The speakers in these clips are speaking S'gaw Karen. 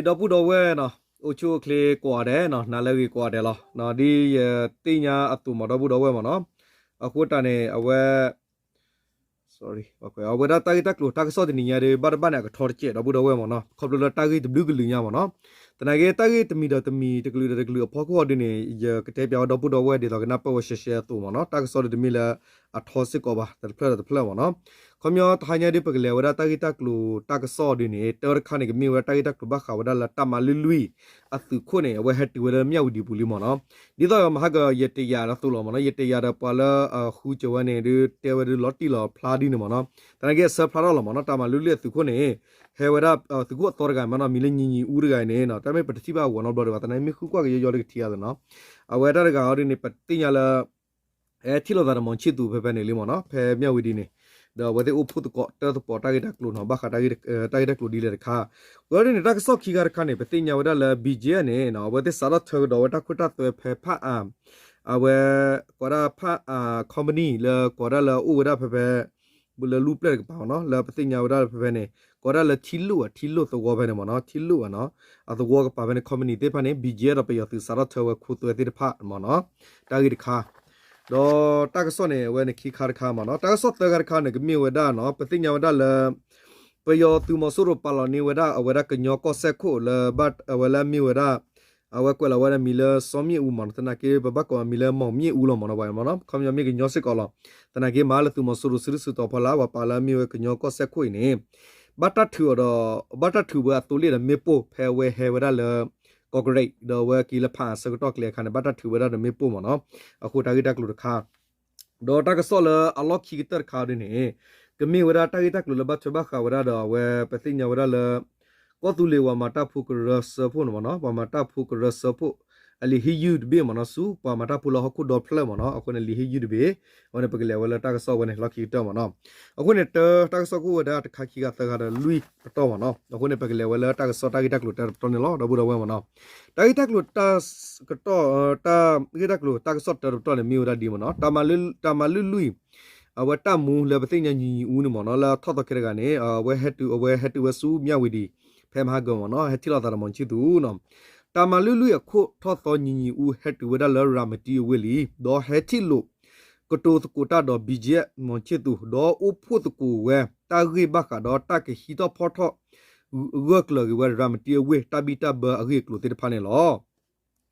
ဒီပုၢ်ဒီဝဲၢ်နီၤ, အိၣ်ဆူၣ်အိၣ်ချ့ကိးဂၤဒဲးနီၤ, နၤလၢအဂ့ၤကိးဂၤဒဲးလီၤ. ဒ်ယသ့ၣ်ညါအသိးမး ဒီပုၢ်ဒီဝဲၢ်မးနီၤ, အဃိတၢ်န့ၣ် အဝဲ အဝဲဒၣ်တၢ်ဂ့ၢ်တၢ်ကျိၤတၢ်ကစီၣ်တနံၤညါဒီး ဘၣ်တဘၣ်န့ၣ် အကထီတစဲး ဒီပုၢ်ဒီဝဲၢ်မးနီၤ, ခီဖျိလၢတၢ်ဂ့ၢ်တဘျုးကလုာ်ညါမးနီၤ. သနာ်က့ တၢ်ဂ့ၢ်တမံၤဒီးတမံၤ တကလုာ်ဒီးတကလုာ်အဖီခိၣ်အီၤဒ်န့ၣ် ယကတဲပျးဝဲဒီပုၢ်ဒီဝဲၢ် ဒ်သိးကနၢ်ပၢၢ်ဝဲရှဲရှဲအသိးမးနီၤ, တၢ်ကစီၣ်ဒီးတမ့ၢ်လၢအထီစ့ၢ်ကီးဘၣ် တဖျၢၣ်ဒီးတဖျၢၣ်မးနီၤ. ခီပညီတဟါညါဒ်ပကလဲၤဝဲဒၣ်တၢ်ဂ့ၢ်တၢ်ကျိၤတၢ်ကစီၣ်ဒ်န့ၣ် တၢတခါန့ၣ် ကမ့ၢ်ဝဲဒၣ်တၢ်ဂ့ၢ်တၢ်ကျိၤဘၣ်ဃးဝဲဒၣ်လၢတၢ်မၤလုၢ်လွံၢ်အသုးခိၣ်န့ၣ် အဝဲဟဲတုၤဝဲလၢမၠၣ်ဝတံၤပူၤလံမးနီၤ. ဒ်သိးမဟါက ယတယာ်ဒီးသိးလီၤမးနီၤ, ယတယာ်ဒီးပှၤလၢအဃုစၢၤဝဲန့ၣ် ဒုးတဲဝဲဒုးလီၤတံၢ်လီၤဖျါဒ်န့ၣ်မးနီၤ. သနာ်က့အဆၢဖျါထီၣ်လီၤမးနီၤ, တၢ်မၤလုၢ်လွံၢ်အသုးခိၣ်န့ၣ် ဟဲဝဲဒၣ်သုးခိၣ်အသီတဂၤမးနီၤ, မံၤလၢညီညီအူတဂၤအံၤန့ၣ် တၢ်မ့ၢ်ပတထံၣ်ဘၣ်အဂီၤနီတဘျီဒံးဘၣ်, သနာ်က့မ့ၢ်ဃုကွၢ်ကယီယီလၢကထံၣ်အသိးနီၤ, အဝဲတၢ်တဂၤအီၤဒ်န့ၣ် ပသ့ၣ်ညါလၢ ဟဲထံၣ်လိာ်သးဒီးမီၤဆံၣ်သူးဖဲဖဲန့ၣ်လံမးနီၤ, ဖဲမၠၣ်ဝတံၤန့ၣ်, ဒီးအဝဲသ့ၣ်အိၣ်ဖှိၣ်သကိးတၢ်သပီးတၢ်ဂ့ၢ်တၢ်ကျိၤနီၤ, ဘၣ်ဃးတၢ်ဂ့ၢ်တၢ်ကျိၤဒ်လဲၣ်တခါ, ဝဲဒ်န့ၣ် တၢ်ကစီၣ်ခံခါတခါန့ၣ် ပသ့ၣ်ညါဝဲဒၣ်လၢ ဘံၣ်ကၠ့န့ၣ် အဝဲသ့ၣ်စးထီၣ်ထၢကဒီးဝဲတၢ်ခိတၢ်သွဲဖဲဖၣ်အၣ်, အဝဲ ကိးဒၣ်ဖၣ်အၣ် company လၢကိးဒၣ်လၢအိၣ်ဝဲဒၣ်ဖဲဖဲ လၢလူၢ်ပျဲၢ်တကပၤမးနီၤ, လၢပသ့ၣ်ညါဝဲဒၣ်ဖဲဖဲန့ၣ် ကိးဒၣ်လၢထံလိၣ်ဧါ, ထံလိၣ်သဝီဖဲန့ၣ်မးနီၤ, ထံလိၣ်ဧါနီၤ, အသဝီကပၤဖဲန့ၣ် company သ့ၣ်တဖၣ်န့ၣ် ဘံၣ်ကၠ့ဒီးပယီၤသုး စးထီၣ်ထၢဝဲခူသွဲသ့ၣ်တဖၣ်မးနီၤ, တၢ်ဂ့ၢ်တခါ, ဒီးတၢ်ကစီၣ်န့ၣ် အဝဲန့ၣ်ခံခါတခါမးနီၤ, တၢ်ကစီၣ်သၢခါတခါန့ၣ် ကမ့ၢ်ဝဲဒၣ်နီၤ, ပသ့ၣ်ညါဝဲဒၣ်လၢ ပယီၤသုးမီၤစိရိၤပာ်လီၤန့ၢ်ဝဲဒၣ် အဝဲဒၣ်ကညီကီၢ်စဲၣ်ခိၣ်လၢ အဝဲလၢအမ့ၢ်ဝဲဒၣ် အဝဲကွဲးလီၤဝဲဒၣ်မံၤလၢစီၤမၠ့ၣ်အူမးနီၤ, သနာ်က့ပဘၣ်ကိးမံၤလၢမီၢ်မၠ့ၣ်အူလီၤမးနီၤ, ဝဲမးနီၤ, ခီပညီမ့ၢ်ကညီစ့ၢ်ကီးလီၤ, သနာ်က့မၤလၢသုးမီၤစိရိၤစုဒုၣ်စုတီၤဖီလာ် ပှၤပာ်လၢအမ့ၢ်ဝဲကညီကီၢ်စဲၣ်ခိၣ်အံၤန့ၣ် ဘၣ်တၢ်ထုးအီၤဒီး ဘၣ်တၢ်ထုးဝဲအသိလ့ၣ်ဒီးမ့ၣ်ပိၢ် ဖဲအဝဲဟဲဝဲဒၣ်လၢ ကီၢ်ကရ့ၣ် ဒီးအဝဲက့ၤလၢဖၣ်အၣ်အဆၢကတီၢ်ကျဲအခါန့ၣ် ဘၣ်တၢ်ထုးဝဲဒၣ်ဒီးမ့ၣ်ပိၢ်မးနီၤ, အဃိတၢ်ဂ့ၢ်တၢ်ကျိၤတခါ ဒီးတၢ်ကစီၣ်လၢအလီၢ်ခံကတၢၢ်တခါဒ်န့ၣ် ကမ့ၢ်ဝဲဒၣ်တၢ်ဂ့ၢ်တၢ်ကျိၤလၢဘၣ်ထွဲဘၣ်ဃးဝဲဒၣ်ဒီး အဝဲပသ့ၣ်ညါဝဲဒၣ်လၢ ကီၢ်သူလ့ၤပှၤမၤတၢ်ဖိကရၢစၢဖှိၣ်န့ၣ်မးနီၤ, ပှၤမၤတၢ်ဖိကရၢစၢဖှိၣ် အလံာ်ဟ့ၣ်ယုၢ်တဘ့ၣ်မးနီၤ, ဆူပှၤမၤတၢ်ဖိလၢဟီၣ်ခိၣ်ဒီဖျၢၣ်မးနီၤ, အဃိန့ၣ်လံာ်ဟ့ၣ်ယုၢ်တဘ့ၣ်, အဝဲန့ၣ် ပကလဲၤဝဲလၢတၢ်ကစီၣ်ဝဲန့ၣ် လီၢ်ခံကတၢၢ်မးနီၤ. အဃိန့ၣ် တၢ်ကစီၣ်ကအိၣ်ဝဲဒၣ်တခါခံဂၤသၢဂၤဒီးလွံၢ်ပတီၢ်မးနီၤ, အဃိန့ၣ် ပကလဲၤဝဲလၢတၢ်ကစီၣ်တၢ်ဂ့ၢ်တၢ်ကျိၤတၢ်တပတီၢ်န့ၣ်လီၤ ဒီပုၢ်ဒီဝဲၢ်မးနီၤ. တၢ်ဂ့ၢ်တၢ်ကျိၤတၢ်ကတီၢ် တၢ်ဂ့ၢ်တၢ်ကျိၤတၢ်ကစီၣ်တၢတပတီၢ်န့ၣ် မ့ၢ်ဝဲဒၣ်ဒ်မးနီၤ, တၢ်မၤလုၢ်လွံၢ် အဝဲတၢ်မူလၢပသ့ၣ်ညါညီညီအူန့ၣ်မးနီၤ, လၢထီၣ်သီခဲတဂၤန့ၣ် အဝဲဟဲတုၤ အဝဲဟဲတုၤဝဲဆူမၠၣ်ဝတံၤ ဖဲမဟါကၢၤမးနီၤ, ဟဲထံၣ်လိာ်သးဒီးမီၤဆံၣ်သူးနီၤ. တၢ်မၤလုၢ်လွံၢ်အခိၣ်ထီၣ်သီညီညီအူ ဟဲတုၤဝဲဒၣ်လၢရၤမတံအဝ့ၢ်လံ, ဒီးဟဲထံၣ်လိာ်ကတိၤသကိးတၢ်ဒီး ဘံၣ်ကၠ့ မီၤဆံၣ်သူး ဒီးအိၣ်ဖှိၣ်သကိးဝဲတၢ်ဂ့ၢ်ဘၣ်ဃးဒီးတၢ်ကဟံးထီၣ်ဖီထီၣ် ဂၢၢ်ကျၢၤက့ၤဝဲရၤမတံအဝ့ၢ်တၢ်ဘံၣ်တၢ်ဘၢအဂ့ၢ်အကျိၤသ့ၣ်တဖၣ်န့ၣ်လီၤ.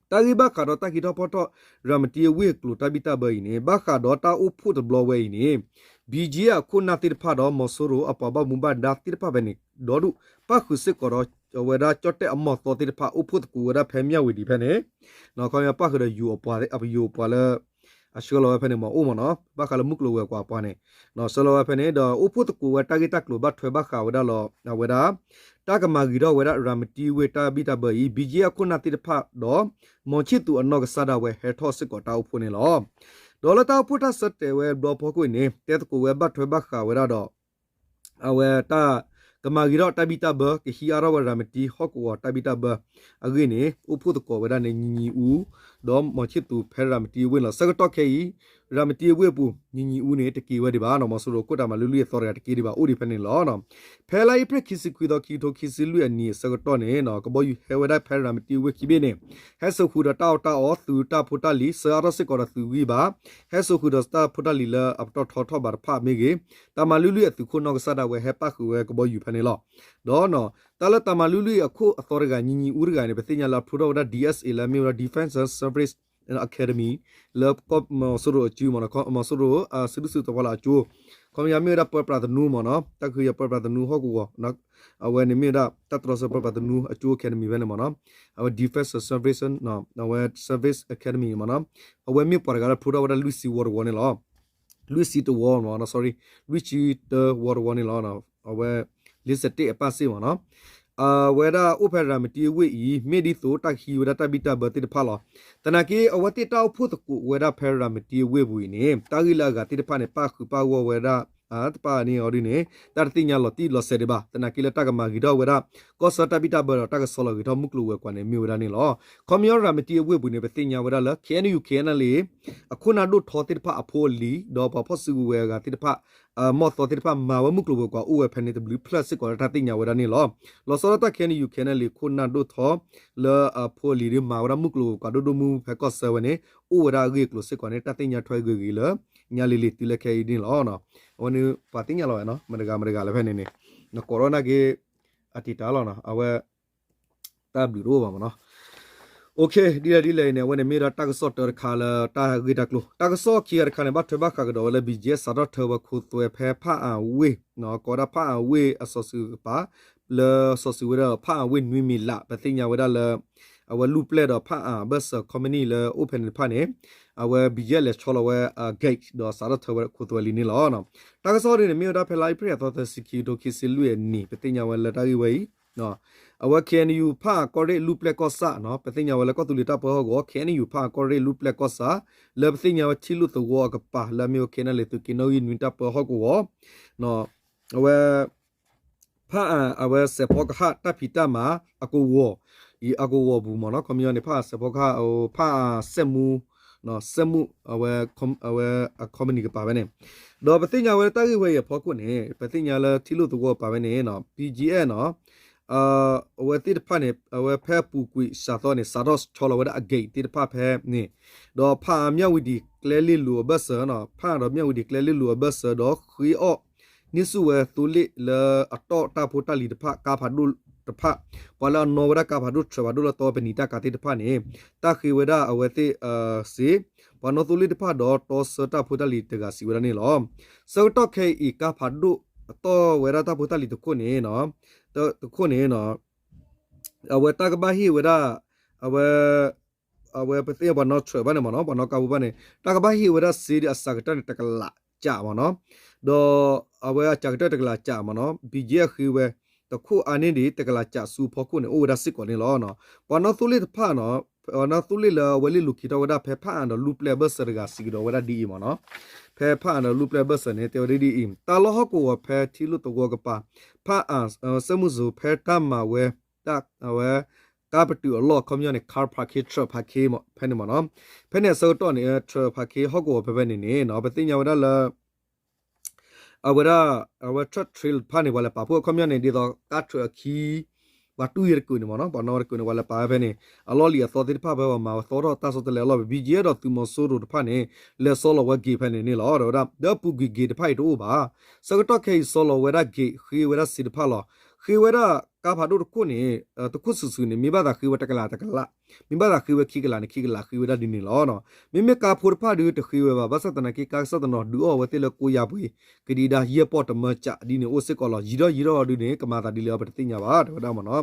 တၢ်ဂ့ၢ်ဘၣ်ဃးဒီးတၢ်ဟံးထီၣ်ဖီထီၣ် ရၤမတံအဝ့ၢ်အကျိၤတၢ်ဘံၣ်တၢ်ဘၢအံၤန့ၣ် ဘၣ်ဃးဒီးတၢ်အိၣ်ဖှိၣ်တဘျီဝဲအံၤန့ၣ် ဘံၣ်ကၠ့အခိၣ်နၢ်သ့ၣ်တဖၣ်ဒီး မီၤစိရိၤအပှၤဘၣ်မူဘၣ်ဒါသ့ၣ်တဖၣ်ဖဲန့ၣ် ဒီဒူၣ် ပၣ်ဃုာ်စ့ၢ်ကီးဒီး အဝဲဒၣ်ကၠီၣ်တဲၣ်အမီၢ်သီသ့ၣ်တဖၣ် အိၣ်ဖှိၣ်သကိးဝဲဒၣ်ဖဲမၠၣ်ဝတံၤဖဲန့ၣ် ခီပညီပၣ်ဃုာ်ဒီးယိၤအပှၤ ယိၤအပှၤလၢ အဆှၢလီၤဝဲဖဲန့ၣ်မးအိၣ်မးနီၤ, ဘၣ်ဃးလၢမုၢ်ကျိၤဝဲၤကွာ်အပှၤန့ၣ် ဆှၢလီၤဝဲဖဲန့ၣ် ဒီးအိၣ်ဖှိၣ်သကိးဝဲတၢ်ဂ့ၢ်တၢ်ကျိၤဘၣ်ထွဲဘၣ်ဃးဝဲဒၣ်လီၤ အဝဲဒၣ် တၢ်ကမၤဂ့ၤထီၣ်ဝဲဒၣ်ရၤမတံဝ့ၢ်တၢ်ဘံၣ်တၢ်ဘၢအံၤ ဘံၣ်ကၠ့အခိၣ်နၢ်သ့ၣ်တဖၣ်ဒီး မီၤဆံၣ်သူးအနီၢ်ကစၢ်ဒၣ်ဝဲဟဲထီၣ်စ့ၢ်ကီးတၢ်အိၣ်ဖှိၣ်န့ၣ်လီၤ. ဒီးလၢတၢ်အိၣ်ဖှိၣ်တၢ်ဆၢတဲာ်ဝဲဘျီဖီခိၣ်အံၤန့ၣ် တဲသကိးဝဲဘၣ်ထွဲဘၣ်ဃးဝဲဒၣ်ဒီး အဝဲတၢ်ကမၤဂ့ၤထီၣ်တၢ်ဘံၣ်တၢ်ဘၢ ကဟံးအါထီၣ်ဝဲရၤမတံဟီၣ်ကဝီၤတၢ်ဘံၣ်တၢ်ဘၢအဂ့ၢ်န့ၣ် အိၣ်ဖှိၣ်သကိးဝဲဒၣ်န့ၣ် ညီညီအူ ဒီးမီၤဆံၣ်သူးဖဲရၤမတံအဝ့ၢ်လီၤ. ဆၢကတီၢ်ခဲအံၤ ရၤမတံအဝ့ၢ်အပူၤ ညီညီအူန့ၣ် တက့ၤဝဲဒံးဘၣ်နီၤ, မီၤစိရိၤခိၣ်တၢ်မၤလုၢ်လွံၢ်အသီတဂၤတက့ၤဒံးဘၣ် အိၣ်ဒံးဖဲန့ၣ်လီၤ. ဖဲလါအ့ဖြ့ၣ်ခံဆံခွံသီ ခံကထိခံဆံလွံၢ်အနံၤအဆၢကတီၢ်န့ၣ် ကဘီယူၤဟဲဝဲဒၣ်ဖဲရၤမတံအဝ့ၢ်ခံဘ့ၣ်န့ၣ် ဟဲစိာ်ဃုာ်ဒီးတၢ်အီၣ်တၢ်အီ သုးတၢ်ဖိတၢ်လံၤ ဆှၢအါထီၣ်စ့ၢ်ကီးဒီးသုးဂံၢ်ဘါ ဟဲစိာ်ဃုာ်ဒီးတၢ်ဖိတၢ်လံၤလၢအပတီၢ်ထီထီၣ်ဘးတဖၣ်မ့ၢ်ဂ့ၤ, တၢ်မၤလုၢ်လွံၢ်အသုးခိၣ်နီၢ်ကစၢ်ဒၣ်ဝဲဟဲပၣ်ဃုာ်ဝဲကဘီယူၤဖဲန့ၣ်လီၤ. ဒီး တၢ်လၢတၢ်မၤလုၢ်လွံၢ်အခိၣ်အသီတဂၤ ညီညီအူတဂၤန့ၣ် ပသ့ၣ်ညါလၢအဖျိထီၣ်ဝဲဒၣ် DSA လၢအမ့ၢ်ဝဲဒၣ် Defense Service Academy လၢကီၢ်မီၤစိရိၤအစုမးနီၤ, မီၤစိရိၤစုဒုၣ်စုတီၤဖီလာ်အကၠိ ခီပညီမ့ၢ်ဝဲဒၣ်ပၢပြးသနူမးနီၤ, တၢ်ကဟုယၤပၢပြးသနူဟီၣ်ကဝီၤ အဝဲန့ၣ်မ့ၢ်ဝဲဒၣ် တၢ်တြီဆၢပၢပြးသနူအကၠိ Academy ဖဲန့ၣ်မးနီၤ, အဝဲ Defense Service အဝဲ Service Academy မးနီၤ, အဝဲမ့ၢ်ပှၤတဂၤလၢဖျိထီၣ်ဝဲဒၣ်လွံၢ်ဆံဝီတဝီန့ၣ်လီၤ. လွံၢ်ဆံတဝီမးနီၤ, sorry, လွံၢ်ဆံတဝီတဝီန့ၣ်လီၤ. အဝဲ လံာ်စတ့အပၣ်စ့ၣ်မးနီၤ, အဝဲဒၣ်အိၣ်ဖဲရၤမတံအဝ့ၢ်အံၤ မ့ၢ်ဒ်သိးတၢ်ကဟံးဝဲဒၣ်တၢ်ဘံၣ်တၢ်ဘၢသ့ၣ်တဖၣ်လီၤ. သနာ်က့ အဝဲသ့ၣ်တၢ်အိၣ်ဖှိၣ်သကိးဝဲဒၣ်ဖဲရၤမတံအဝ့ၢ်ပူၤအံၤန့ၣ် တၢ်ဂ့ၢ်လၢအဂၤသ့ၣ်တဖၣ်န့ၣ် ပၣ်ဃုာ်ပၣ်ဂီၢ်ဝဲဒၣ် တပာ်န့ၢ်အီၤဒ်န့ၣ် တၢ်တသ့ၣ်ညါလီၤတံၢ်လီၤဆဲးဒံးဘၣ်. သနာ်က့လၢတၢ်ကမၤဂ့ၤထီၣ်ဝဲဒၣ် ကီၢ်ဆၢတၢ်ဘံၣ်တၢ်ဘၢဒီးတၢ်ကဆီလီၤဂ့ၤထီၣ်မုၢ်ကျိၤဝဲၤကွာ်န့ၣ် မ့ၢ်ဝဲဒၣ်န့ၣ်လီၤ. ခီပညီရၤမတံအဝ့ၢ်ပူၤန့ၣ် ပသ့ၣ်ညါဝဲဒၣ်လၢ KNU KNLA အခိၣ်နၢ်ဒိၣ်ထီသ့ၣ်တဖၣ်အဖိအလံၤ ဒီးပှၤဖီၣ်စုကဝဲၤအဂၤသ့ၣ်တဖၣ် မီၢ်သီသ့ၣ်တဖၣ်မၤဝဲမုၢ်ကျိၤဝဲၤကွာ်အိၣ်ဝဲဖဲန့ၣ်တဘျုးဖျၢၣ်စ့ၢ်ကီးလၢတၢ်သ့ၣ်ညါဝဲဒၣ်န့ၣ်လီၤ. လီၤဆီဒၣ်တၢ် KNU KNLA ခိၣ်နၢ်ဒိၣ်ထီ လၢအဖိအလံၤဒ်မၤဝဲဒၣ်မုၢ်ကျိၤဝဲၤကွာ်ဒိၣ်ဒိၣ်မုၢ်မုၢ်ဖဲကီၢ်ဆၢဝဲန့ၣ် အိၣ်ဝဲဒၣ်အဂ့ၢ်အကျိၤစ့ၢ်ကီးန့ၣ် တၢ်သ့ၣ်ညါထွဲဂ့ၤဂ့ၤလၢ ညါလံၤလံၤတုၤလၢခဲအံၤန့ၣ်လီၤ. အဝဲန့ၣ်ပှၤသ့ၣ်ညါလီၤဝဲနီၤ မတဂၤမတဂၤလၢဖဲန့ၣ်န့ၣ် နကိးထီၣ်နာ်က့ အတံာ်တာ်လီၤနီၤ အဝဲ တၢ်ဘျုးတအိၣ်ဘၣ်မ့ၢ်နီၤ. ဒ်လဲၣ်ဒ်လဲၣ်အံၤန့ၣ် အဝဲန့ၣ်မ့ၢ်ဒၣ်တၢ်ကစီၣ်တၢတခါလၢတၢ်ဂ့ၢ်တၢ်ကျိၤ တၢ်ကစီၣ်ခံဂၤတခါန့ၣ် ဘၣ်ထွဲဘၣ်ဃးကဒီးဝဲလၢ BGF စးထီၣ်ထၢဝဲခိသွဲဖဲဖးအၣ်ဝ့ၢ် ကိးဒၣ်ဖးအၣ်ဝ့ၢ်အစီၤစုၤကပၤ လၢစီၤစုၤဝဲဒၣ်ဖးအၣ်ဝ့ၢ်နွံမံၤလး ပသ့ၣ်ညါဝဲဒၣ်လၢ အဝဲလူၢ်ပျဲၢ်ဒီးဖးအၣ်အဘၢၣ်စၢၤ company လၢအိၣ်ဖဲန့ၣ်တဖၣ်န့ၣ် အဝဲ BGF လဲၤဆီလီၤဝဲ gate ဒီးစးထီၣ်ထၢဝဲခိသွဲလံန့ၣ်လီၤ. တၢ်ကစီၣ်ဒ်န့ၣ် မ့ၢ်ဝဲဒၣ်ဖဲလါအ့ဖြ့ၣ်အသီသၢဆံခံကထိခံဆံလွံၢ်အနံၤ ပသ့ၣ်ညါဝဲလၢတၢ်ဂ့ၢ်ဝဲအံၤ အဝဲ KNU ဖးအၣ်ကီၢ်ရ့ၣ်လူၢ်ပျဲၢ်ကီၢ်ဆၣ်နီၤ ပသ့ၣ်ညါဝဲလၢကီၢ်သူလ့ၤတၢ်ပၢဟီၣ်ကဝီၤ KNU ဖးအၣ်ကီၢ်ရ့ၣ်လူၢ်ပျဲၢ်ကီၢ်ဆၣ် လၢပသ့ၣ်ညါဝဲထံလုၢ်သဝီအကပၤ လၢအမ့ၢ်ဝဲ KNLA သုးက့နီၣ်ဂံၢ်နွံတၢ်ပၢဟီၣ်ကဝီၤ အဝဲ ဖးအၣ် အဝဲစဲးဖီကဟၣ်တၢ်ဖံးတၢ်မၤအကဝီၤ အံၤအကဝီၤပူၤမ့ၢ်နီၤ ခီပညီန့ၣ် ဖးအၣ်စဲးဖီကဟၣ် ဖးအၣ်စဲးမူ စဲးမူ အဝဲ အဝဲအ company ကပၤဖဲန့ၣ် ဒီးပသ့ၣ်ညါဝဲလၢတၢ်ဂ့ၢ်ဝဲအံၤအဖီခိၣ်န့ၣ် ပသ့ၣ်ညါလၢထံလုၢ်သဝီကပၤဖဲန့ၣ် BGF နီၤ အဝဲသ့ၣ်တဖၣ်န့ၣ် အဝဲဖဲအပူၤကွံာ်စးသီန့ၣ် စးထီၣ်ဆီလီၤဝဲဒၣ်အ gate သ့ၣ်တဖၣ်ဖဲန့ၣ် ဒီးဖးအၣ်မၠၣ်ဝတံၤကျဲလ့လိၤအဘၢၣ်စၢၤနီၤ ဖးအၣ်ဒီးမၠၣ်ဝတံၤကျဲလ့လိၤအဘၢၣ်စၢၤ ဒီးဃ့အီၣ်န့ၢ်ဆူၣ်ဝဲသိလ့ၣ်လၢအတီၢ်တၢ်ဖိတၢ်လံၤတဖၣ် ကါဖးဒိၣ်တဖၣ် ပှၤလၢအနီၣ်ဝဲဒၣ်ကါဖးဒိၣ် ထြၢးဖးဒိၣ်လၢတီပနံာ်တၢ်ကါသ့ၣ်တဖၣ်န့ၣ် တၢ်ဃ့ဝဲဒၣ်အဝဲသ့ၣ်စ့ ပှၤနီၣ်သိလ့ၣ်တဖၣ်ဒီးတီဆၢတၢ်ဖိတၢ်လံၤတဂၤစံးဝဲဒၣ်န့ၣ်လီၤ. ဆၢကတီၢ်ခဲအံၤ ကါဖးဒိၣ်အတီၢ်ဝဲဒၣ်တၢ်ဖိတၢ်လံၤတခိၣ်န့ၣ် တခိၣ်န့ၣ် အဝဲတၢ်ကဘၣ်ဟ့ၣ်ဝဲဒၣ် အဝဲ အဝဲပသ့ၣ်ညါပှၤနီၣ်ထြၢးဘၣ်န့ၣ်မ့ၢ်နီၤ ပှၤနီၣ်ကါဖိဘၣ်န့ၣ် တၢ်ကဘၣ်ဟ့ၣ်ဝဲဒၣ်စ့ဒီးအစှၤကတၢၢ်န့ၣ် တကလးကၠးမ့ၢ်နီၤ ဒီးအဝဲအစှၤကတၢၢ်တကလးကၠးမ့ၢ်နီၤ BGF ဃ့ဝဲ တခိၣ်အါန့ၢ်ဒံးတကလးကၠးဆူဖီခိၣ်န့ၣ် အိၣ်ဝဲဒၣ်စ့ၢ်ကီးန့ၣ်လီၤ. ပှၤနီၣ်သိလ့ၣ်တဖၣ်နီၤ ပှၤနီၣ်သိလ့ၣ်လၢအဝဲလ့လိၤက့ၤထီၣ်ဝဲဒၣ်ဖဲဖးအၣ်ဒီးလူၢ်ပျဲၢ်အဘၢၣ်စၢၤတဂၤစံးကဒီးဝဲဒၣ်ဒ်အံၤမ့ၢ်နီၤ ဖဲဖးအၣ်ဒီးလူၢ်ပျဲၢ်အဘၢၣ်စၢၤန့ၣ် တဲဝဲဒၣ်ဒ်အံၤ တၢ်လီၢ်ဟီၣ်ကဝီၤဖဲထံလုၢ်သဝီကပၤ ဖးအၣ် စဲးမူစိၤဖဲတၢ်မၤဝဲ တၢ်အဝဲ ကါပတုာ်အလီၢ် ခီပညီန့ၣ် car parking ထြၢး parking ဖဲန့ၣ်မ့ၢ်နီၤ ဖဲန့ၣ်အဆၢကတီၢ်န့ၣ် ထြၢး parking ဟီၣ်ကဝီၤဖဲဖဲန့ၣ်န့ၣ် ပသ့ၣ်ညါဝဲဒၣ်လၢ အဝဲဒၣ် အဝဲ truck trailer တဖၣ်န့ၣ် ပှၤလဲၤပာ်ဖှိၣ်အခီပညီန့ၣ် ဒ်သိးကါထြၢးအခံ ပှၤတူၢ်ယဲၢ်တကုာ်န့ၣ်မ့ၢ်နီၤ ပှၤနီၣ်တကုာ်န့ၣ် ပှၤလဲၤပာ်ဝဲဖဲန့ၣ် အလီၢ်လံၤအသီသ့ၣ်တဖၣ်ဖဲပှၤမၤဝဲသီထီၣ်တၢ်ဆီတလဲအလီၢ်ဖဲ BGF ဒီးသုးမီၤစိရိၤတဖၣ်န့ၣ် လဲၤဆီလီၤဝဲက့ၤဖဲန့ၣ်န့ၣ်လီၤ. ဒီးဝဲဒၣ် ဒီးပူၤကွံာ်က့ၤတဖၣ်အံၤတအိၣ်ဘၣ်. ဆၢကတီၢ်ခဲအံၤ ဆီလီၤဝဲဒၣ်က့ၤ ဃ့ဝဲဒၣ်စ့တဖၣ်လီၤ. ဃ့ဝဲဒၣ်ကါဖးဒိၣ်တခိၣ်န့ၣ် တခိၣ်စုာ်စုာ်န့ၣ် မ့ၢ်ဘၣ်သးဃ့ဝဲတကလးတကလး မ့ၢ်ဘၣ်သးဃ့ဝဲခံကလးန့ၣ် ခံကလးဃ့ဝဲဒၣ်ဒ်န့ၣ်လီၤ. မ့မ့ၢ်ကါဖိတဖၣ်ဒုးတဃ့ဝဲဘၣ် ဘၣ်ဆၣ်သနာ်က့ ကါကစီၣ်တနီၤဒုးအီၣ်ဝဲသ့ၣ်လၢကိးယၤပှ့ၤ ကဒံဒါယဲၢ်ပီၢ်တမၢကးဒ်န့ၣ်အိၣ်စ့ၢ်ကီးလီၤ. ယံာ်ထီၣ်ယံာ်ထီၣ်ဒုးန့ၣ် ကမၤသးဒ်လဲၣ်အီၤ ပတသ့ၣ်ညါဘၣ် တဲဝဲဒၣ်မ့ၢ်နီၤ.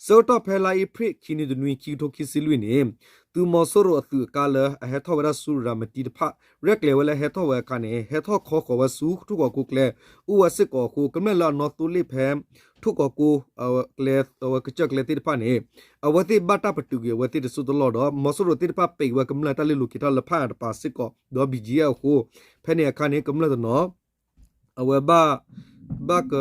ဆၢကတီၢ်ဖဲလါအ့ဖြ့ၣ်ခံနွံတနွံ ခံကထိခံဆံလွံၢ်န့ၣ် သုးမီၤစိရိၤအသုးအကါလၢအဟဲထီၣ်ဝဲဒၣ်ဆူရၤမတံတဖၣ် ရဲၣ်ကျဲၤဝဲလၢအဟဲထီၣ်ဝဲအခါန့ၣ် ဟဲထီၣ်ခီဃီၤဝဲဆူထိၣ်ကီးကိးကျဲ အိၣ်ဝဲစ့ၢ်ကီးအဃိ ကမျၢၢ်လၢအနီၣ်သိလ့ၣ်ဖဲ ထိၣ်ကီးကိး ကျဲ အဝဲကစၢၢ်ကျဲသ့ၣ်တဖၣ်န့ၣ် အဝဲသ့ၣ်ဘၣ်တၢ်ပတုာ်ကွံာ်အဝဲသ့ၣ်တစိၢ်တလီၢ်ဒီး မီၤစိရိၤသ့ၣ်တဖၣ်ပဲာ်ဝဲကမျၢၢ်တၢ်လ့လိၤက့ၤထီၣ်လၢဖးအၣ်တပၤစ့ၢ်ကီး ဒီး BGF အဃိ ဖဲန့ၣ်အခါန့ၣ် ကမျၢၢ်တနီၤ အဝဲဘၣ် ဘၣ်က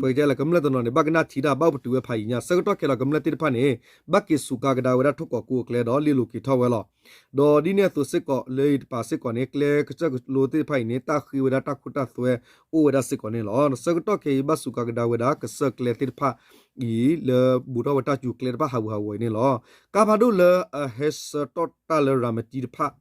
ပကတဲလၢကမျၢၢ်တနီၤန့ၣ် ဘၣ်ကနၣ်ထံတၢ် ဘၣ်အိၣ်ပတုာ်ဝဲဖးယံၤညါ ဆၢကတီၢ်ခဲဒီးကမျၢၢ်သ့ၣ်တဖၣ်န့ၣ် ဘၣ်က့ၤစူးကါကဒါဝဲဒၣ်ထိၣ်ကီးကိးအကျဲဒီးလ့လိၤက့ၤထီၣ်ဝဲလီၤ. ဒီးဒ်န့ၣ်အသိးစ့ၢ်ကီး လၢအံၤတပၤစ့ၢ်ကီးန့ၣ် ကျဲကစၢၢ်ကလိသ့ၣ်တဖၣ်အံၤန့ၣ် တၢ်ဃ့ဝဲဒၣ်တၢ်ခိတၢ်သွဲ အိၣ်ဝဲဒၣ်စ့ၢ်ကီးန့ၣ်လီၤ. ဆၢကတီၢ်ခဲအံၤ ဘၣ်စူးကါကဒါဝဲဒၣ် ကစၢၢ်ကျဲသ့ၣ်တဖၣ်အံၤ လၢဘူးထီၣ်ဝဲတၢ်စူၤကျဲတဖၣ်ဟးဂူာ်ဟးဂီၤအံၤန့ၣ်လီၤ. ကါဖးဒိၣ်လၢအဟဲဆၢထၢၣ်တၢ်လၢရၤမတံတဖၣ်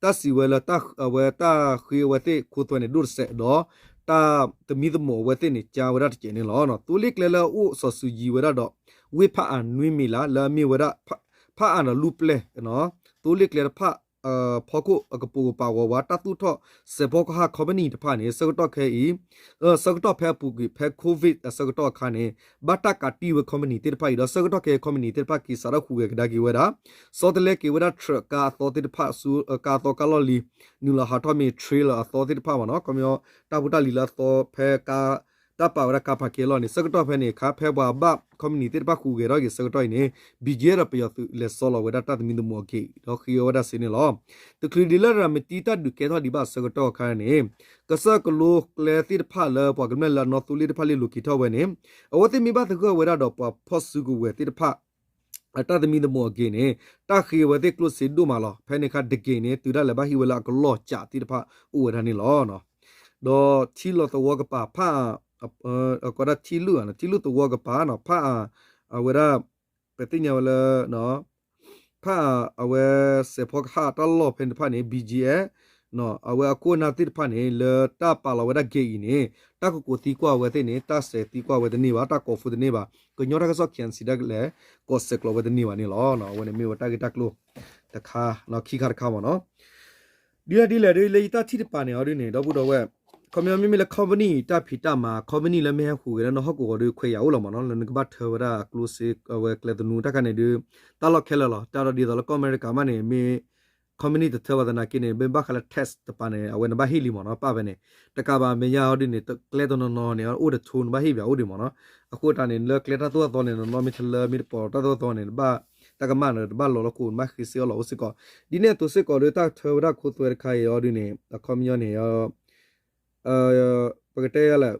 တၢ်စံးဝဲလၢ အဝဲတၢ်ဃ့အဝဲသ့ၣ်ခိသွဲန့ၣ်ဒိၣ်တစဲးဒီး တၢ်သမံသမိးအဝဲသ့ၣ်န့ၣ် ကါဝဲဒၣ်တစဲးန့ၣ်လီၤ. သိလ့ၣ်ကျဲလၢအအိၣ်စီၤစုၤယံၤဝဲဒၣ်ဒီး ဝ့ၢ်ဖးအၣ်နွံမံၤလး လၢအမ့ၢ်ဝဲဒၣ် ဖးအၣ်ဒီးလူၢ်ပျဲၢ် သိလ့ၣ်ကျဲတဖၣ် ဖီခိၣ်အကပိာ်ကပၤဝဲဝဲ တၢ်သူၣ်ထီၣ်စဲးဖီကဟၣ် company တဖၣ်န့ၣ် ဆၢကတီၢ်ခဲအံၤ ဆၢကတီၢ်ဖဲအပူၤကွံာ် ဖဲ COVID အဆၢကတီၢ်အခါန့ၣ် ဘၣ်တၢ်ကးတံၢ်ဝဲ company သ့ၣ်တဖၣ်အံၤဒီး ဆၢကတီၢ်ခဲအံၤ company သ့ၣ်တဖၣ်က့ၤစးထီၣ်ဟူးဂဲၤကဒါက့ၤဝဲဒၣ် ဆီတလဲက့ၤဝဲဒၣ် ထြၢးကါအသီသ့ၣ်တဖၣ်ဆူ ကါအသီကါလီၢ်လံၤ နုာ်လီၤဟးထီၣ်မ့ၢ် trailer အသီသ့ၣ်တဖၣ်မ့ၢ်နီၤ ခီပညီ တၢ်ဖိတၢ်လံၤလၢအသီဖဲကါ တၢ်ပာ်ဝဲဒၣ်ကါဖးက့လီၢ်န့ၣ် ဆၢကတီၢ်ဖဲန့ၣ်အခါ ဖဲပှၤဘၣ် company သ့ၣ်တဖၣ်ဟူးဂဲၤထီၣ်က့ၤဆၢကတီၢ်အံၤန့ၣ် BGF ဒီးပယီၤသုးလဲၤစိာ်လီၤဝဲဒၣ်တၢ်သမံသမိးအဂ့ၢ် ဒီးဃ့ဝဲဒၣ်စ့န့ၣ်လီၤ. တချုးဒ်လၢရၤမတံတၢ်ဒုးကဲထီၣ်ဒံးဘၣ်အဆၢကတီၢ်အခါန့ၣ် ကစၢၢ်ကလိကျဲသ့ၣ်တဖၣ်လၢပှၤကမျၢၢ်လၢအနီၣ်သိလ့ၣ်တဖၣ်လ့ၣ်လိၤက့ၤထီၣ်ဝဲန့ၣ် အဝဲသ့ၣ်မ့ၢ်ဘၣ်သဂၢၢ်ဝဲဒၣ်ဒီးပှၤဖီၣ်စုကဝဲၤသ့ၣ်တဖၣ် အတၢ်သမံသမိးအဂ့ၢ်န့ၣ် တၢ်ဃ့အဝဲသ့ၣ်ကျိၣ်စ့ဒိၣ်မးလီၤ. ဖဲန့ၣ်အခါတက့ၢ်န့ၣ် တုၤဒၣ်လဲာ်ဘၣ်ဟ့ၣ်ဝဲလၢအကလီၢ်ကးသ့ၣ်တဖၣ်အိၣ်ဝဲဒၣ်န့ၣ်လီၤ. ဒီးထံလီၤသဝီကပၤဖး ကီးဒၣ်ထံလုၢ် ထံလုၢ်သဝီကပၤ ဖးအါ အဝဲဒၣ် ပသ့ၣ်ညါဝဲလၢ ဖးအါ အဝဲစဲးဖီကဟၣ်တၢ်လီၢ်ဖဲန့ၣ်တဖၣ်န့ၣ် BGF အဝဲအခိၣ်အနၢ်သ့ၣ်တဖၣ်န့ၣ် လၢတၢ်ပာ်လီၤဝဲဒၣ်ဂ့ၢ်အံၤန့ၣ် တၢ်ကကိးသံကွၢ်ဝဲသ့ၣ်န့ၣ် တၢ်စဲးသံကွၢ်ဝဲတန့ၢ်ဘၣ် တၢ်ကိး phone တန့ၢ်ဘၣ် ကညီတၢ်ကစီၣ် KNC ဒၣ်လဲာ် ကိးဆဲးကျိးဝဲတန့ၢ်ဘၣ်န့ၣ်လီၤ. အဝဲန့ၣ်မ့ၢ်ဝဲတၢ်ဂ့ၢ်တၢ်ကျိၤတခါ ခံခါတခါမ့ၢ်နီၤ ဒ်လဲၣ်ဒ်လဲၣ်ဒီး လၢယတၢ်ထံၣ်တပၤန့ၣ်အီၤဒ်န့ၣ် ဒီပုၢ်ဒီဝဲၢ် ခီပညီမ့မ့ၢ်လၢ company တၢ်ဖံးတၢ်မၤ company လၢမ့ၢ်ဟဲဟူးဂဲၤလၢနဟီၣ်ကဝီၤဒီး ခွဲးယာ်အိၣ်လီၤမ့ၢ်နီၤ လၢနကဘၣ်ထၢဝဲဒၣ်အကျိၣ်စ့ အဝဲကျဲသနူတၢ်ခါန့ၣ်ဒီး တၢ်လီၢ်ခဲလၢာ်လီၤ. တၢ်ဒီးဒ်သိးလၢကီၢ်အမဲရကၤမးန့ၣ် မ့ၢ် company တထၢဘၣ်သနာ်က့န့ၣ် မ့ၢ်ဘၣ်ဃးလၢ tax တပၤန့ၣ် အဝဲနဘၣ်ဟ့ၣ်လံမ့ၢ်နီၤ ပၣ်ဖဲန့ၣ် တကးဘၣ်မဲာ်ညါအီၤဒ်န့ၣ် ကျဲတနီၤနီၤန့ၣ် အိၣ်တဆိနဘၣ်ဟ့ၣ်ဘၣ်အိၣ်ဒံးမ့ၢ်နီၤ အဃိတၢ်န့ၣ် လၢကျဲတၢ်သိၣ်တၢ်သီန့ၣ် နီၢ်နီၢ်မ့ၢ်ထလၢမ့ၢ်တပိာ် တၢ်သိၣ်တၢ်သီန့ၣ် တဘၣ် တၢ်ကမၣ်န့ၣ် တဘၣ်လီၤလၢဃိာ် နဘၣ်ဃ့စ့အီၣ်လီၤအိၣ်စ့ၢ်ကီး ဒ်န့ၣ်အသိးစ့ၢ်ကီးဒီး တၢ်ထၢဝဲဒၣ်ခိသွဲတခါအံၤအီၤဒ်န့ၣ် အခီပညီန့ၣ် ပကတဲယၤလဲၣ်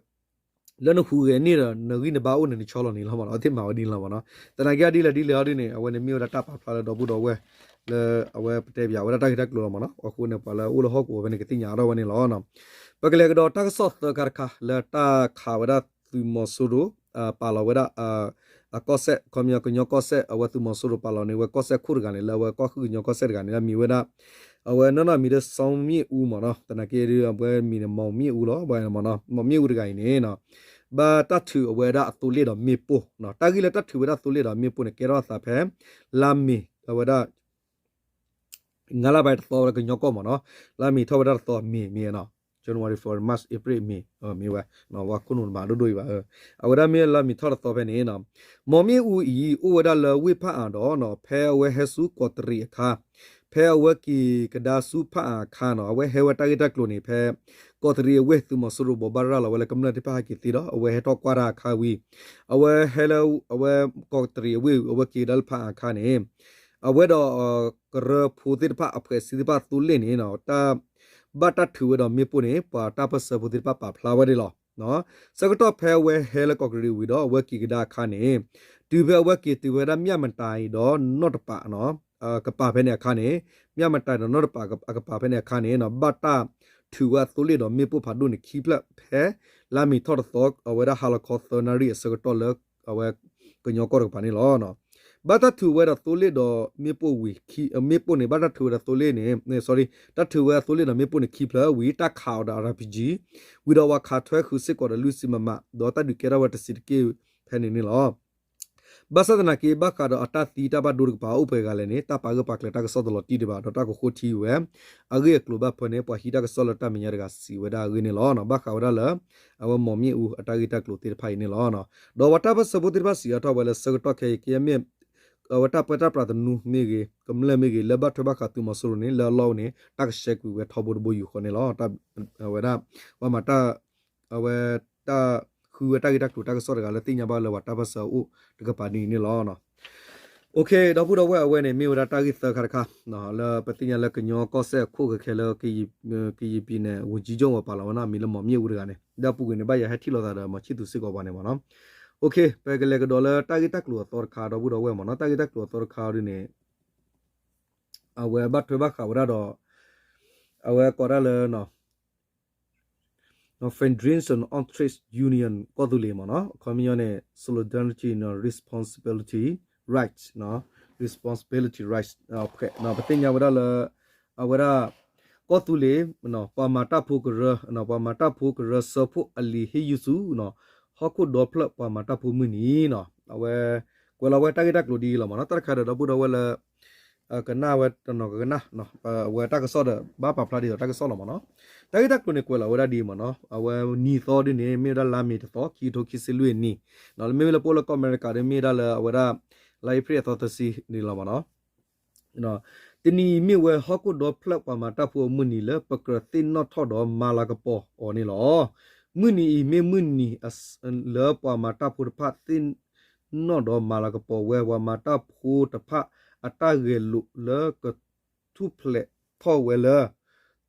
လၢနဟူးဂဲၤန့ၢ်ဒီး နဂံၢ်နဘါအိၣ်န့ၣ် နဆီလီၤန့ၣ်လီၤမ့ၢ်နီၤ အဝဲသ့ၣ်မၤဝဲဒ်န့ၣ်လီၤမ့ၢ်နီၤ သနာ်က့ဒ်လဲၣ်ဒ်လဲၣ်အီၤဒ်န့ၣ် အဝဲန့ၣ်မ့ၢ်ဝဲဒၣ်တၢ်ပာ်ဖျါလၢဒီပုၢ်ဒီဝဲၢ် လၢအဝဲပတဲပၠးဝဲဒၣ်တၢ်ဂ့ၢ်တၢ်ကျိၤလီၤမ့ၢ်နီၤ အဃိန့ၣ် ပှၤလၢအအိၣ်လၢဟီၣ်ကဝီၤဖဲန့ၣ် ကသ့ၣ်ညါအါထီၣ်ဝဲန့ၣ်လီၤ. ပကလဲၤကဒီးတၢ်ကစီၣ်သၢခါတခါ လၢတၢ်ခးဝဲဒၣ်သုးမီၤစိရိၤ ပာ်လီၤဝဲဒၣ် အကီၢ်စဲၣ် ခီပညီကညီကီၢ်စဲၣ် အဝဲသုးမီၤစိရိၤပာ်လီၤန့ၢ်ဝဲကီၢ်စဲၣ်ခိၣ်တဂၤန့ၣ် လၢအဝဲကီၢ်ဃုာ်ကညီကီၢ်စဲၣ်တဂၤန့ၣ် လၢအမံၤဝဲဒၣ် အဝဲနီၢ်နီၢ်မံၤဒီး စီမ့ၣ်အူမ့ၢ်နီၤ သနာ်က့ဒီး အဝဲမံၤန့ၣ် မောင်မြင့်ဦးလီၤ အဝဲမ့ၢ်နီၤ မောင်မြင့်ဦးတဂၤအံၤန့ၣ် ဘၣ်တၢ်ထုးအဝဲဒၣ်အသိလ့ၣ်ဒီးမ့ၣ်ပိၢ်နီၤ တၢ်ဂ့ၢ်လၢတၢ်ထုးဝဲဒၣ်သိလ့ၣ်ဒီးမ့ၣ်ပိၢ်န့ၣ် ကဲထီၣ်အသးဖဲ လါမ့ၤ အဝဲဒၣ် ငါးလပိုင်းတသီလၢကညီကီၢ်မ့ၢ်နီၤ လါမ့ၤထီၣ်ဝဲဒၣ်တသီ မ့ၤ မ့ၢ်နီၤ January February March April May မ့ၢ်ဝဲ ဝဲခိၣ်နူာ်တမၤဒိၣ်ဒိၣ်အံၤဘၣ် အဝဲဒၣ်မ့ၢ်လါမ့ၤထီၣ်တသီဖဲန့ၣ် မောင်မြင့်ဦးအံၤ အိၣ်ဝဲဒၣ်လၢဝ့ၢ်ဖးအါဒီး ဖဲအဝဲဟဲဆူကီးတရံးအခါ ဖဲအဝဲက့ၤကဒါဆူဖးအါအခါနီၤ အဝဲဟဲဝဲတၢ်ဂ့ၢ်တၢ်ကျိၤန့ၣ် ဖဲ ကီးတရံးအဝ့ၢ်သုးမီၤစိရိၤဘိးဘၣ်ရၤလီၤဝဲလၢ ကမျၢၢ်သ့ၣ်တဖၣ်ဟဲက့ၤသ့ဒီး အဝဲဟဲထီၣ်ကွၢ်တၢ်အခါဝံၤ အဝဲဟဲလၢ အဝဲကီးတရံးအဝ့ၢ် အဝဲက့ၤကဒါလၢဖးအါအခါန့ၣ် အဝဲဒီး ကရၢဖိသ့ၣ်တဖၣ် အဖွဲ့အစည်းသ့ၣ်တဖၣ်သိလ့ၣ်န့ၣ် တၢ် ဘၣ်တၢ်ထုးဝဲဒီးမ့ၣ်ပိၢ်န့ၣ် ပှၤတၢ်ပၢၢ်ဆၢဖိသ့ၣ်တဖၣ်ပာ်ဖျါဝဲဒၣ်လီၤ. ဆၢကတီၢ်ဖဲအဝဲဟဲလၢကီးတရံးဝံၤဒီး အဝဲက့ၤကဒါအခါန့ၣ် တုၤဖဲအဝဲက့ၤတုၤဝဲဒၣ် မၠၣ်မတၤဒီးနီၢ်တပး ကပၤဖဲန့ၣ်အခါန့ၣ် မၠၣ်မတၤဒီးနီၢ်တပးအကပၤဖဲန့ၣ်အခါန့ၣ် ဘၣ်တၢ်ထုးဝဲအသိလ့ၣ်ဒီးမ့ၣ်ပိၢ်ဖးဒိၣ်န့ၣ် ခံဖျၢၣ်ဖဲ လါမ့ၤထီၣ်တသီ အဝဲဒၣ်ဟါလီၤခီသၢနၣ်ရံၣ်အဆၢကတီၢ်လၢ အဝဲကညီကီၢ်တကပၤန့ၣ်လီၤ. ဘၣ်တၢ်ထုးဝဲဒီးသိလ့ၣ်ဒီးမ့ၣ်ပိၢ်ဝံၤ မ့ၣ်ပိၢ်န့ၣ် ဘၣ်တၢ်ထုးဝဲဒီးသိလ့ၣ်န့ၣ် sorry တၢ်ထုးဝဲအသိလ့ၣ်ဒီးမ့ၣ်ပိၢ်န့ၣ်ခံဖျၢၣ်ဝံၤ တၢ်ခးအီၤဒီး RPG ဝံၤဒီးပှၤခးထွဲဃုာ်စ့ၢ်ကီးဒီးလွံၢ်ဆံ MM ဒီးတၢ်ဒုးကဲထီၣ်ဝဲတဆံးတက့ၢ်ဖဲန့ၣ်န့ၣ်လီၤ. ဘၣ်ဆၣ်သနာ်က့ ဘၣ်ဃးဒီးအတၢ်သံတၢ်ဘၣ်ဒိတကပၤအိၣ်ပှဲၤဂၤလဲၣ်န့ၣ် တၢ်ပာ်ဂၢၢ်ပာ်ကျၢၤတၢ်ကစီၣ်တလီၤတံၢ်ဒံးဘၣ် ဒီးတၢ်ကဃိထံဝဲ အဂ့ၢ်အကျိၤဘၣ်ဖၢန့ၣ် ပှၤဟံးတၢ်ကစီၣ်လၢတၢ်မဲာ်ညါတဂၤစံးဝဲဒၣ်အဂ့ၢ်န့ၣ်လီၤ. ဘၣ်ဃးဝဲဒၣ်လၢ အဝဲမောင်မြင့်ဦးအတၢ်ဂ့ၢ်တၢ်ကျိၤသ့ၣ်တဖၣ်အံၤန့ၣ်လီၤ. ဒီးပှၤတၢ်ပၢၢ်ဆၢဖိသ့ၣ်တဖၣ်စံးအါထီၣ်ဝဲလၢဆၢကတီၢ်ခဲအံၤ ကယဲၢ်မ့ၢ် အဝဲတၢ်ပၢတၢ်ပြးသနူမ့ၢ်ဂ့ၤ ကမျၢၢ်မ့ၢ်ဂ့ၤ လၢဘၣ်ထွဲဘၣ်ဃးသုးမီၤစိရိၤန့ၣ် လၢအလီၢ်အိၣ်န့ၣ် တၢ်ကရှဲကွံာ်ဝဲထီဘိတဘိယူၢ်ဃီန့ၣ်လီၤ. အဝဲဒၣ် ပှၤမၤတၢ် အဝဲတၢ်ဃုဝဲတၢ်ဂ့ၢ်တၢ်ကျိၤတၢ်ကစီၣ်တဂၤလၢသ့ၣ်ညါဘၣ်လၢပှၤတၢ်ပၢၢ်ဆၢအအိၣ်တကပၤဒ်န့ၣ်န့ၣ်လီၤ. ဒီပုၢ်ဒီဝဲၢ်အဝဲန့ၣ် မ့ၢ်ဝဲဒၣ်တၢ်ဂ့ၢ်သၢခါတခါ လၢပသ့ၣ်ညါလၢကညီကီၢ်စဲၣ်အခိၣ်ခဲခဲလၢ ကယံာ်ပံၤန့ၣ် ဝန်ကြီးချုပ် ဝဲပာ်လီၤဝဲနီၤ မံၤလၢမောင်မြင့်ဦးတဂၤန့ၣ် ဒီပုၢ်ဝဲၢ်န့ၣ် ဘၣ်ယၤဟဲထံၣ်လိာ်သးဒီး မီၤဆံၣ်သူစ့ၢ်ကီးပှၤန့ၣ်မ့ၢ်နီၤ. ပကလဲၤကဒီးလၢတၢ်ဂ့ၢ်တၢ်ကျိၤအသီတခါ ဒီပုၢ်ဒီဝဲၢ်မ့ၢ်နီၤ တၢ်ဂ့ၢ်တၢ်ကျိၤအသီတခါဒ်န့ၣ် အဝဲဘၣ်ထွဲဘၣ်ဃးဝဲဒၣ်ဒီး အဝဲကိးဒၣ်လၢ Federation of Trade Union ကီၢ်သူလ့ၤမ့ၢ်နီၤ အခီပညီန့ၣ် Solidarity နီၤ Responsibility Rights နီၤ Responsibility Rights ပသ့ၣ်ညါဝဲဒၣ်လၢ အဝဲဒၣ် ကီၢ်သူလ့ၤ ပှၤမၤတၢ်ဖိကရၢ ပှၤမၤတၢ်ဖိကရၢစၢဖှိၣ်အလံာ်ဟ့ၣ်ယုၢ်ဆူ ဟီၣ်ခိၣ်ဒီဖျၢၣ်ပှၤမၤတၢ်ဖိမုၢ်နံၤနီၤ အဝဲ ကွဲးလီၤဝဲတၢ်ဂ့ၢ်တၢ်ကျိၤဒ်အံၤလီၤမ့ၢ်နီၤ တၢ်တခါဒီးဒီပုၢ်ဒီဝဲၢ်လၢ ကနၣ်ဝဲတနီၤကကနၣ် အဝဲတၢ်ကစီၣ်ဒီး ဘၣ်ပာ်ဖျါဒ်သိးတၢ်ကစီၣ်လီၤမ့ၢ်နီၤ တၢ်ဂ့ၢ်တၢ်ကျိၤန့ၣ်ကွဲးလီၤဝဲဒၣ်ဒ်အံၤမ့ၢ်နီၤ အဝဲနံၤသီဒ်န့ၣ် မ့ၢ်ဝဲဒၣ်လါမ့ၤတသီ ခံကထိခံဆံလွံၢ်အနံၣ် မ့မ့ၢ်လၢပအိၣ်လၢကီၢ်အမဲရကၤဒီးမ့ၢ်ဝဲဒၣ်လၢအဝဲဒၣ် လါအ့ဖြ့ၣ်အသီသၢဆံန့ၣ်လီၤမ့ၢ်နီၤ တနံၤအံၤမ့ၢ်ဝဲဟီၣ်ခိၣ်ဒီဖျၢၣ်ပှၤမၤတၢ်ဖိအမုၢ်နံၤလၢပကြၢးသ့ၣ်နီၣ်ထီၣ်ဒီးမၤလၤကပီၤအီၤန့ၣ်လီၤ. မုၢ်နံၤအံၤမ့ၢ်မုၢ်နံၤလၢပှၤမၤတၢ်ဖိတဖၣ်သ့ၣ်နီၣ်ဒီးမၤလၤကပီၤဝဲ ပှၤမၤတၢ်ဖိတဖၣ်အတၢ်ဂဲၤလိာ်လၢကထူၣ်ဖျဲးထီၣ်ဝဲလၢ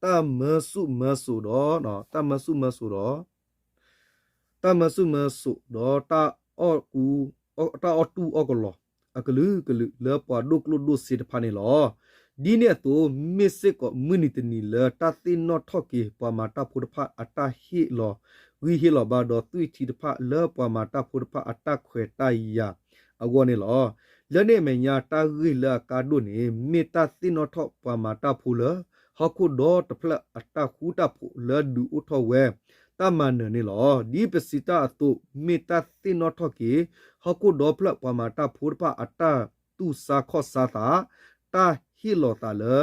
တၢ်မၢဆူၣ်မၢစိးဒီး တၢ်မၢဆူၣ်မၢစိးဒီး တၢ်မၢဆူၣ်မၢစိးဒီး တၢ်အီၣ်တူၢ်အီၣ်ကလီၤ အကလုာ်ကလုာ်လၢပှၤဒိၣ်ကျိၣ်ဒိၣ်စ့တဖၣ်န့ၣ်လီၤ. ဒ်န့ၣ်အသိး မ့ၢ်စ့ၢ်ကီးမုၢ်နံၤတနံၤလၢတၢ်သ့ၣ်နီၣ်ထီၣ်က့ၤပှၤမၤတၢ်ဖိတဖၣ်အတၢ်ဟ့ၣ်လီၤ ဂံၢ်ဟ့ၣ်လီၤဘါဒီးသွံၣ်ထံတဖၣ်လၢပှၤမၤတၢ်ဖိတဖၣ်အတၢ်ခွဲးတၢ်ယာ်အဂီၢ်န့ၣ်လီၤ. လၢန့ၣ်အမဲာ်ညါတၢ်ဂ့ၢ်လၢအကါဒိၣ်န့ၣ် မ့ၢ်တၢ်သ့ၣ်နီၣ်ထီၣ်ပှၤမၤတၢ်ဖိလၢ ဟီၣ်ခိၣ်ဒီတဖျၢၣ်အတၢ်ဃူတၢ်ဖိးလၢဒုးအိၣ်ထီၣ်ဝဲ တၢ်မၤနၢၤန့ၣ်လီၤ. ဒ်ပစံးတၢ်အသိး မ့ၢ်တၢ်သ့ၣ်နီၣ်ထီၣ်က့ၤ ဟီၣ်ခိၣ်ဒီဖျၢၣ်ပှၤမၤတၢ်ဖိတဖၣ်အတၢ်တူၢ်ဆါခီၣ်ဆါသး, တၢ်ဟ့ၣ်လီၤသးလၢ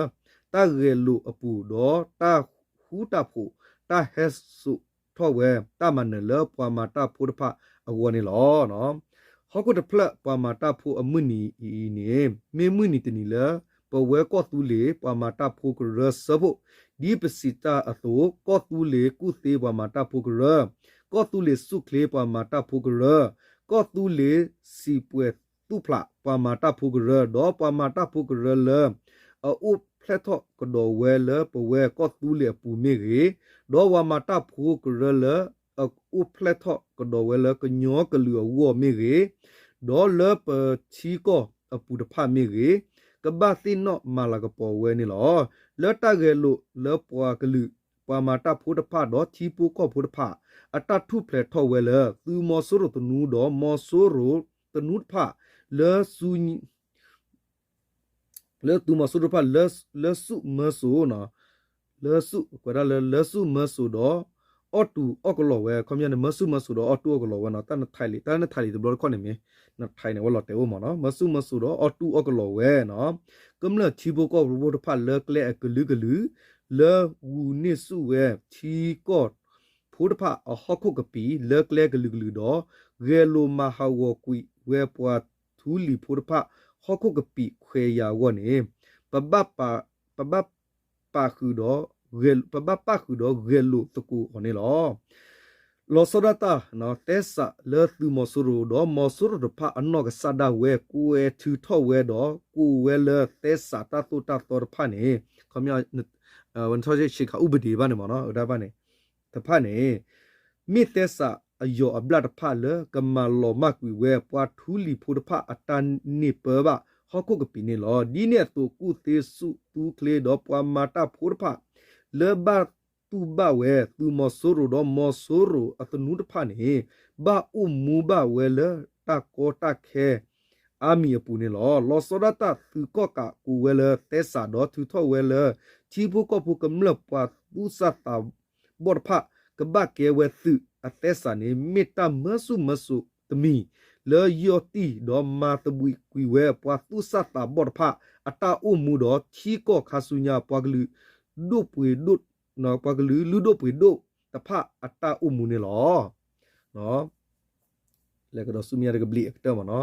တၢ်ဂဲၤလိာ်အပူၤဒီးတၢ်ဃူတၢ်ဖိး, တၢ်ဟဲစိာ်ထီၣ်ဝဲ တၢ်မၤနၢၤလၢပှၤမၤတၢ်ဖိတဖၣ်အဂီၢ်န့ၣ်လီၤ. ဟီၣ်ခိၣ်တဖျၢၣ်ပှၤမၤတၢ်ဖိအမုၢ်နံၤအံၤန့ၣ် မ့ၢ်မုၢ်နံၤတနံၤလၢ ပဝဲကီၢ်သူလ့ၤပှၤမၤတၢ်ဖိကရၢစၢဖှိၣ်, ဒ်ပစံးတၢ်အသိး ကီၢ်သူလ့ၤကူၣ်သ့ပှၤမၤတၢ်ဖိကရၢ, ကီၢ်သူလ့ၤဆူၣ်ချ့ပှၤမၤတၢ်ဖိကရၢ, ကီၢ်သူလ့ၤစံးပှဲၤသူၣ်ဖျးပှၤမၤတၢ်ဖိကရၢ, ဒီးပှၤမၤတၢ်ဖိကရၢလၢ အအိၣ်ဖျဲၣ်ထီၣ်ကဒီးဝဲလၢပဝဲကီၢ်သူလ့ၤအပူၤမ့ၢ်ဂ့ၤ, ဒီးပှၤမၤတၢ်ဖိကရၢလၢ အအိၣ်ဖျဲၣ်ထီၣ်ကဒီးဝဲလၢကညီကလုာ်အဂီၢ်မ့ၢ်ဂ့ၤ, ဒီးလၢပထံကီၢ်အပူၤတဖၣ်မ့ၢ်ဂ့ၤ, ကဘၣ်သ့ၣ်နီၣ်မၤလၤကပီၤဝဲန့ၣ်လီၤ. လၢတၢ်ဂဲၤလိာ်လၢပှၤကလုာ် ပှၤမၤတၢ်ဖိတဖၣ်ဒီးထံဖိကီၢ်ဖိတဖၣ် အတၢ်ထူၣ်ဖျဲးထီၣ်ဝဲလၢ သုးမီၤစိရိၤသနူဒီး မီၤစိရိၤသနူတဖၣ် လၢ လၢသုးမီၤစိရိၤတဖၣ် လၢဆူၣ်မၢစိး, လၢဆူၣ်, ကွဲးဒၣ်လၢ လၢဆူၣ်မၢစိးဒီး အီၣ်တူၢ်အီၣ်ကလီၤဝဲ, ခီပညီန့ၣ် မၢဆူၣ်မၢစိးဒီးအီၣ်တူၢ်အီၣ်ကလီၤဝဲနီၤ, တၢ်နထံၣ်လံ, တၢ်နထံၣ်လံတဘျီတခီၣ်န့ၣ်မ့ၢ် နထံၣ်န့ၣ် ဝဲလီၤတဲာ်အိၣ်မးနီၤ, မၢဆူၣ်မၢစိးဒီးအီၣ်တူၢ်အီၣ်ကလီၤဝဲနီၤ, ကမျၢၢ်ထံဖိကီၢ်ဖိတဖၣ်လၢကျဲအကလုာ်ကလုာ် လၢဂုာ်န့ၢ်ဆူၣ်ဝဲထံကီၢ်ဖိတဖၣ်အဟီၣ်ခိၣ်ကပံာ် လၢကျဲကလုာ်ကလုာ်ဒီး ဂဲၤလိာ်မၤဟးဂီၤကွံာ်ဝဲပှၤထူလံၤဖိတဖၣ် ဟီၣ်ခိၣ်ကပံာ်ခွဲးယာ်အဂီၢ်န့ၣ် ပဘၣ်ပာ်ဃုာ်ဒီး ပဘၣ်ပာ်ဃုာ်ဒီးဂဲၤလိာ်သကိးအီၤန့ၣ်လီၤ. လီၤဆီဒၣ်တၢ် သဲစးလၢသုးမီၤစိရိၤဒီးမီၤစိရိၤတဖၣ်အနီၢ်ကစၢ်ဒၣ်ဝဲ ကွဲးထုးထီၣ်ဝဲဒီး ကိးဝဲလၢသဲစးတၢ်သိၣ်တၢ်သီတဖၣ်န့ၣ် ခီပညီ ဝဲထီၣ်ဆ့ခးဥပဒေဘၣ်န့ၣ်မ့ၢ်နီၤ, ဝဲဒၣ်ဘၣ်န့ၣ် တဖၣ်န့ၣ် မ့ၢ်သဲစးအယီၤအဘျၣ်တဖၣ်လၢကမၤလီၤမၢ်ကွံာ်ဝဲ ပှၤထူလံၤဖိတဖၣ်အတၢ်န့ၢ်ပၢဘၣ်ဟီၣ်ခိၣ်ကပံာ်န့ၣ်လီၤ. ဒ်န့ၣ်အသိး ကူၣ်သ့ဆူၣ်သူချ့ဒီးပှၤမၤတၢ်ဖိတဖၣ် လၢဘၣ်တူၢ်ဘၣ်ဝဲ သုးမီၤစိရိၤဒီးမီၤစိရိၤအသနူတဖၣ်န့ၣ် ဘၣ်အိၣ်မူဘၣ်ဝဲလၢတၢ်ကီတၢ်ခဲ အါမံၤအပူၤန့ၣ်လီၤ. လီၤဆီဒၣ်တၢ်သုးကီၣ်ကးကိးဝဲလၢသဲစးဒီးထုးထီၣ်ဝဲလၢ ထံဖိကီၢ်ဖိကမျၢၢ်ပှၤသူၣ်စၢ်သးဘီၣ်တဖၣ် ကဘၣ်ကဲဝဲသုးအသဲစးန့ၣ် မ့ၢ်တၢ်မၢဆူၣ်မၢစိးတမံၤ လၢယီၢ်တံၢ်ဒီးမၤသဘှံးကွံာ်ဝဲ ပှၤသူၣ်စၢ်သးဘီၣ်တဖၣ်အတၢ်အိၣ်မူဒီး ထံကီၢ်ခါဆူညါပှၤကလုာ်ဒိၣ်ပှ့ၤဒိၣ် ပှၤကလုာ်လုၢ်ဒိၣ်ပှ့ၤဒိၣ်တဖၣ်အတၢ်အိၣ်မူန့ၣ်လီၤ. လဲၤကဒီးဆူမဲာ်ညါတကဘျံးအကတၢၢ်မ့ၢ်နီၤ,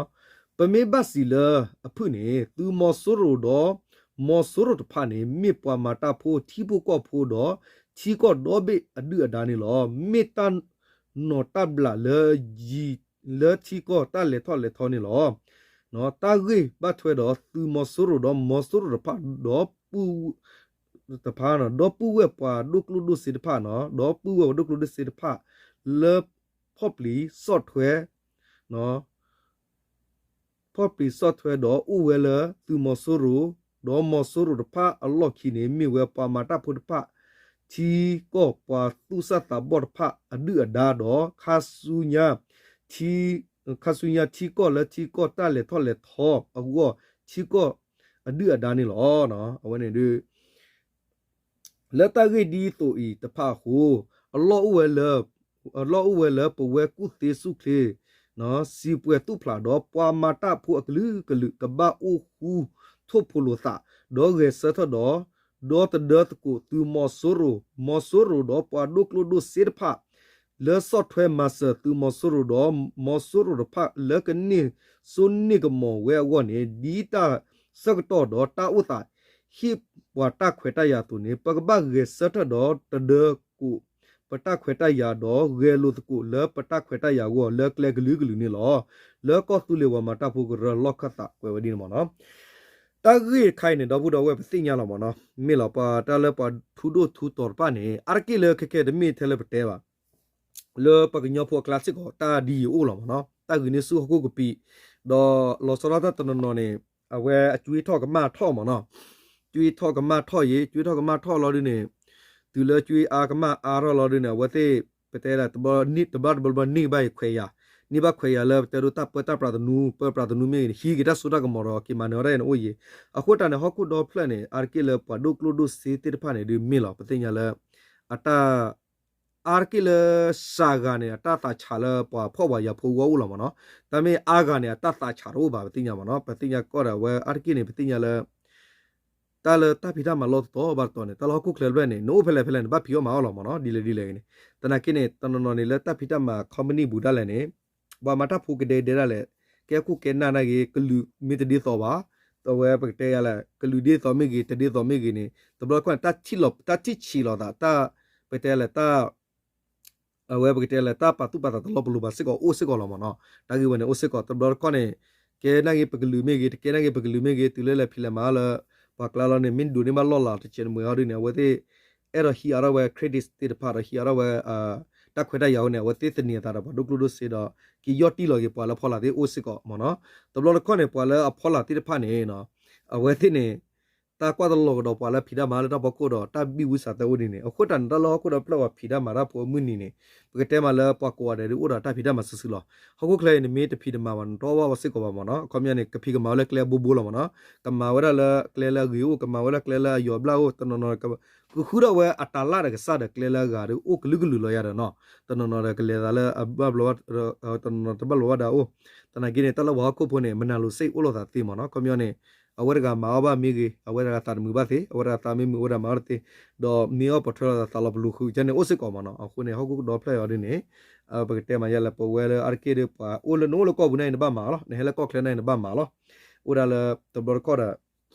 ပမ့ၢ်ဘၣ်စံးလၢအဖုၣ်န့ၣ် သုးမီၤစိရိၤဒီး မီၤစိရိၤတဖၣ်န့ၣ် မ့ၢ်ပှၤမၤတၢ်ဖိထံဖိကီၢ်ဖိဒီး ထံကီၢ်ဒီဘ့ၣ်အဒုၣ်အဒါန့ၣ်လီၤ. မ့ၢ်တၢ်နီၣ်တၢ်ဘျးလၢယံၤလၢထံကီၢ်တၢ်လဲၤထီၣ်လဲၤထီန့ၣ်လီၤ. တၢ်ဂ့ၢ်ဘၣ်ထွဲဒီးသုးမီၤစိရိၤဒီးမီၤစိရိၤတဖၣ် ဒီးပုၢ် တဖၣ် ဒီပုၢ်ဝဲၢ်ပှၤဒိၣ်ကျိၣ်ဒိၣ်စ့တဖၣ်နီၤ, ဒီပုၢ်ဝဲၢ်ပှၤဒိၣ်ကျိၣ်ဒိၣ်စ့တဖၣ် လၢဖီၣ်ပျံၤဆီၣ်ထွဲ ဖီၣ်ပျံၤဆီၣ်ထွဲဒီးအိၣ်ဝဲလၢသုးမီၤစိရိၤ, ဒီးမီၤစိရိၤတဖၣ်အလီၢ်ခံန့ၣ် မ့ၢ်ဝဲပှၤမၤတၢ်ဖိတဖၣ် ထံကီၢ်ပှၤသူၣ်စၢ်သးဘီၣ်တဖၣ်အဒုၣ်အဒါဒီး ခါဆူညါ ခါဆူညါထံကီၢ်လၢထံကီၢ်တၢ်လဲၤထီၣ်လဲၤထီအဂီၢ် ထံကီၢ်အဒုၣ်အဒါန့ၣ်လီၤ. အဝဲန့ၣ်ဒုး လၢတၢ်ဂ့ၢ်ဒ်သိးအံၤတဖၣ်အဃိ အလီၢ်အိၣ်ဝဲလၢ အလီၢ်အိၣ်ဝဲလၢပဝဲကူၣ်သ့ဆူၣ်ချ့ စံးပှဲၤသူၣ်ဖျးဒီး ပှၤမၤတၢ်ဖိအကလုာ်ကလုာ် ကဘၣ်အိၣ်ဃူထိၣ်ဖိလိာ်သး ဒီးဂဲၤဆၢထၢၣ်ဒီး ဒီသဒၢသကိးသုးမီၤစိရိၤ, မီၤစိရိၤဒီးပှၤဒိၣ်ကျိၣ်ဒိၣ်စ့တဖၣ် လၢဆီၣ်ထွဲမၤစၢၤသုးမီၤစိရိၤဒီး မီၤစိရိၤတဖၣ်လၢကန့ၢ်စိန့ၢ်ကမီၤဝဲအဂီၢ်န့ၣ် ဒ်တၢ်ဆၢကတီၢ်ဒီးတၢ်အိၣ်သး ဟ့ၣ်ပှၤတၢ်ခွဲးတၢ်ယာ်အသိးန့ၣ် ပကဘၣ်ဂဲၤဆၢထၢၣ်ဒီးတဒၢကိး ပတၢ်ခွဲးတၢ်ယာ်ဒီးဂဲၤလိာ်သကိးလၢပတၢ်ခွဲးတၢ်ယာ်အဂီၢ် လၢကျဲကလုာ်ကလုာ်န့ၣ်လီၤ. လၢကီၢ်သူလ့ၤပှၤမၤတၢ်ဖိကရၢလီၢ်ခၢၣ်သးကွဲးဝဲဒ်န့ၣ်မ့ၢ်နီၤ. တၢ်ဂ့ၢ်တခါအံၤန့ၣ် ဒီပုၢ်ဒီဝဲၢ်ပသ့ၣ်ညါလီၤမ့ၢ်နီၤ, မ့ၢ်လီၤပှၤတၢ်လၢပှၤထူဒိၣ်ထူတီၤတဖၣ်န့ၣ် အါတက့ၢ်လၢခဲခဲတမ့ၢ်ထဲလၢပတဲဘၣ် လၢပှၤကညီဖိအကျါစ့ၢ်ကီး တၢ်ဒ်အံၤအိၣ်လီၤမ့ၢ်နီၤ, တၢ်ဂ့ၢ်န့ၣ်ဆူဟီၣ်ခိၣ်ကပံာ်, ဒီးလီၤဆီဒၣ်တၢ်တနီၤနီၤန့ၣ် အဝဲအကွ့ထီၣ်ကမၣ်ထီၣ်မ့ၢ်နီၤ, ကွ့ထီၣ်ကမၣ်ထီၣ်ယ့ၤ, ကွ့ထီၣ်ကမၣ်ထီၣ်လီၤဒုန့ၣ်, တုၤလၢကွ့အါကမၣ်အါထီၣ်လီၤဒုန့ၣ် အဝဲသ့ၣ် ပတဲဒၣ် တဘျီတဘျီဘျီန့ၢ်ဘၣ်ယ့ၤခွဲးယာ်, န့ၢ်ဘၣ်ခွဲးယာ်လၢပတဲဒိၣ်တၢ်ပၢတၢ်ပြးသနူ, ပၢပြးသနူမ့ၢ်ဂ့ၤန့ၣ် ဟံးက့ၤတၢ်စိတၢ်ကမီၤဒီးက့ၤမၤနၢၤဝဲဒၣ်န့ၣ်အိၣ်ယ့ၤ, အဃိတၢ်န့ၣ် ဟီၣ်ခိၣ်ဒီဖျၢၣ်န့ၣ် အါတက့ၢ်လၢပှၤဒိၣ်ကျိၣ်ဒိၣ်စ့သ့ၣ်တဖၣ်န့ၣ် ဒုးမ့ၢ်လီၤ ပသ့ၣ်ညါလၢ အတၢ် အါတက့ၢ်လၢစှၤဂၤန့ၣ် အတၢ်သးဆးလၢပှၤဖှီၣ်ပှၤယာ်ဖိအဂီၢ်အိၣ်လီၤမ့ၢ်နီၤ, တၢ်မ့ၢ်အါဂၤန့ၣ် အတၢ်သးဆးတအိၣ်ဘၣ် ပသ့ၣ်ညါမ့ၢ်နီၤ, ပသ့ၣ်ညါကီၢ်ဒီးအဝဲအါတက့ၢ်န့ၣ် ပသ့ၣ်ညါလၢ တၢ်လၢတၢ်ဖံးတၢ်မၤလီၢ်တတီၤဘၣ်တတီၤန့ၣ် တၢ်လၢဟီၣ်ခိၣ်ချၢတဖျၢၣ်န့ၣ် နအိၣ်ဖဲလဲၣ်ဖဲလဲၣ်န့ၣ် ဘၣ်ဖံးအီၣ်မၤအီၣ်လီၤမ့ၢ်နီၤ, ဒ်လဲၣ်ဒ်လဲၣ်ဂ့ၤန့ၣ်, သနာ်က့န့ၣ် တနီၤနီၤန့ၣ် လၢတၢ်ဖံးတၢ်မၤ company ဘူးဒၣ်လဲာ်န့ၣ် ပှၤမၤတၢ်ဖိကဒဲကဒဲဒၣ်လဲာ်, ကဲခိၣ်ကဲနၢ်ဒၣ်ဂ့ၤ ကလုာ်မ့ၢ်တဒ်သိးဘၣ်, အဝဲပကတဲယၤလဲၣ် ကလုာ်ဒ်သိးမ့ၢ်ဂ့ၤ တဒ်သိးမ့ၢ်ဂ့ၤန့ၣ် တဘျီတခီၣ်န့ၣ် တၢ်ထံၣ်ဆံးလီၤသး တၢ် ပကတဲလဲၣ် တၢ် အဝဲပကတဲလဲၣ် တၢ်ပာ်သူၣ်ပာ်သးတလီၤပလိာ်ဘၣ်စ့ၢ်ကီးအိၣ်စ့ၢ်ကီးလီၤမ့ၢ်နီၤ, တၢ်ဂ့ၢ်ဝဲန့ၣ်အိၣ်စ့ၢ်ကီး တဘျီတခီၣ်န့ၣ် ကဲနာ်က့ၤပကလုာ်မ့ၢ်ဂ့ၤ တကဲနာ်က့ၤပကလုာ်မ့ၢ်ဂ့ၤ တုၤလၢလဲၤဖံးလဲၤမၤလၢ ပှၤကျါလီၤန့ၣ် မ့ၢ်ဒိးန့ၢ်ဘၣ်လီၢ်လၤတစဲးတမှဲၤအီၤဒ်န့ၣ် အဝဲသ့ၣ် အဲၣ်ဒိးဟံးအါထီၣ်ဝဲ credit သ့ၣ်တဖၣ် ဒီးဟံးအါထီၣ်ဝဲ တၢ်ခွဲးတၢ်ယာ်ဝဲန့ၣ် အဝဲသ့ၣ်သန့ၤအသးဒီးပှၤဒိၣ်ကျိၣ်ဒိၣ်စ့ဒီး က့ၤယီၢ်တံၢ်လီၤက့ၤပှၤလၢဖီလာ်သ့ၣ်အိၣ်စ့ၢ်ကီးမ့ၢ်နီၤ, တဘျီတခီၣ်န့ၣ် ပှၤလၢအဖီလာ်သ့ၣ်တဖၣ်န့ၣ် အဝဲသ့ၣ်န့ၣ် တၢ်ကွၢ်တလီၤကဒီးပှၤလၢဖံးတၢ်မၤလၢတၢ်ဖီခိၣ်ဒီး တၢ်ဘံၣ်ဝံစးသၢအိၣ်ဒ်န့ၣ် အဃိတၢ်န့ၣ် တၢ်လၢဟီၣ်ခိၣ်ဒီဖျၢၣ်ပှၤဖံးတၢ်မၤတၢ်ဖိအမုၢ်နံၤန့ၣ် ပကတဲမးလၢပှၤကိးဂၤဒဲးဒုးအိၣ်ဒီးတၢ်ဖံးတၢ်မၤစုာ်စုာ်လီၤ. ဟီၣ်ခိၣ်ချၢအံၤန့ၣ် မ့ၢ်တဖံးတမၤဘၣ်န့ၣ် တအီၣ်ဘၣ်ဝဲစ့ၢ်ကီးဘၣ်မ့ၢ်နီၤ, အခီပညီန့ၣ် ကဖံးကမၤဝဲလၢကျဲအဘိဘိလီၤမ့ၢ်နီၤ, ကမၤဝဲဒၣ်လၢကျဲလၢအဂ့ၤအိၣ် ကမၤဝဲလၢကျဲလၢအယိာ်ဘျၣ်အိၣ် တနီၤနီၤ ကဃုထီၣ်ဝဲအတၤလၣ်တကစၢ်ဒီးကျဲလၢအဂၤဒီးအိၣ်ကလုာ်ကလုာ်လီၤယၤဒီးနီၤ, တနီၤနီၤဒီးကလဲၤသးလၢအဘၣ်ဘျီး တနီၤနီၤတဘၣ်ဘျီးဘၣ်ဒါအိၣ်, သနာ်က့န့ၣ် တၢ်လၢပှၤဟီၣ်ခိၣ်ဖိန့ၣ် မနၤလိၤစ့ၣ်အိၣ်လိာ်သးသ့မ့ၢ်နီၤ, အခီပညီန့ၣ် အဝဲတဂၤမၤအီၣ်ဘၣ်မ့ၢ်ဂ့ၤ အဝဲတဂၤသးတမုာ်ဘၣ်သ့ အဝဲတဂၤသးမ့ၢ်မုာ်ဝဲဒၣ်မၤအီၣ်တသ့, ဒီးမ့ၢ်အီၣ်ပှဲၤထွဲလိာ်သးသးလီၤပလိာ်ဃုာ်ကန့ၣ်အိၣ်စ့ၢ်ကီးမ့ၢ်နီၤ, အဃိန့ၣ် ဟီၣ်ခိၣ်ကဒီဖျၢၣ်အံၤဒ်န့ၣ် ပကတဲမးယဲလဲၣ် ပဝဲလၢအါတက့ၢ်ဒီးပှၤအိၣ်လၢ နအိၣ်လၢကီၢ်ပူၤန့ၣ် နဘၣ်မၤလီၤ, နဟဲလၢကီၢ်ချၢန့ၣ် နဘၣ်မၤလီၤ, အိၣ်ဒၣ်လၢတဘျီတခီၣ်ဒီး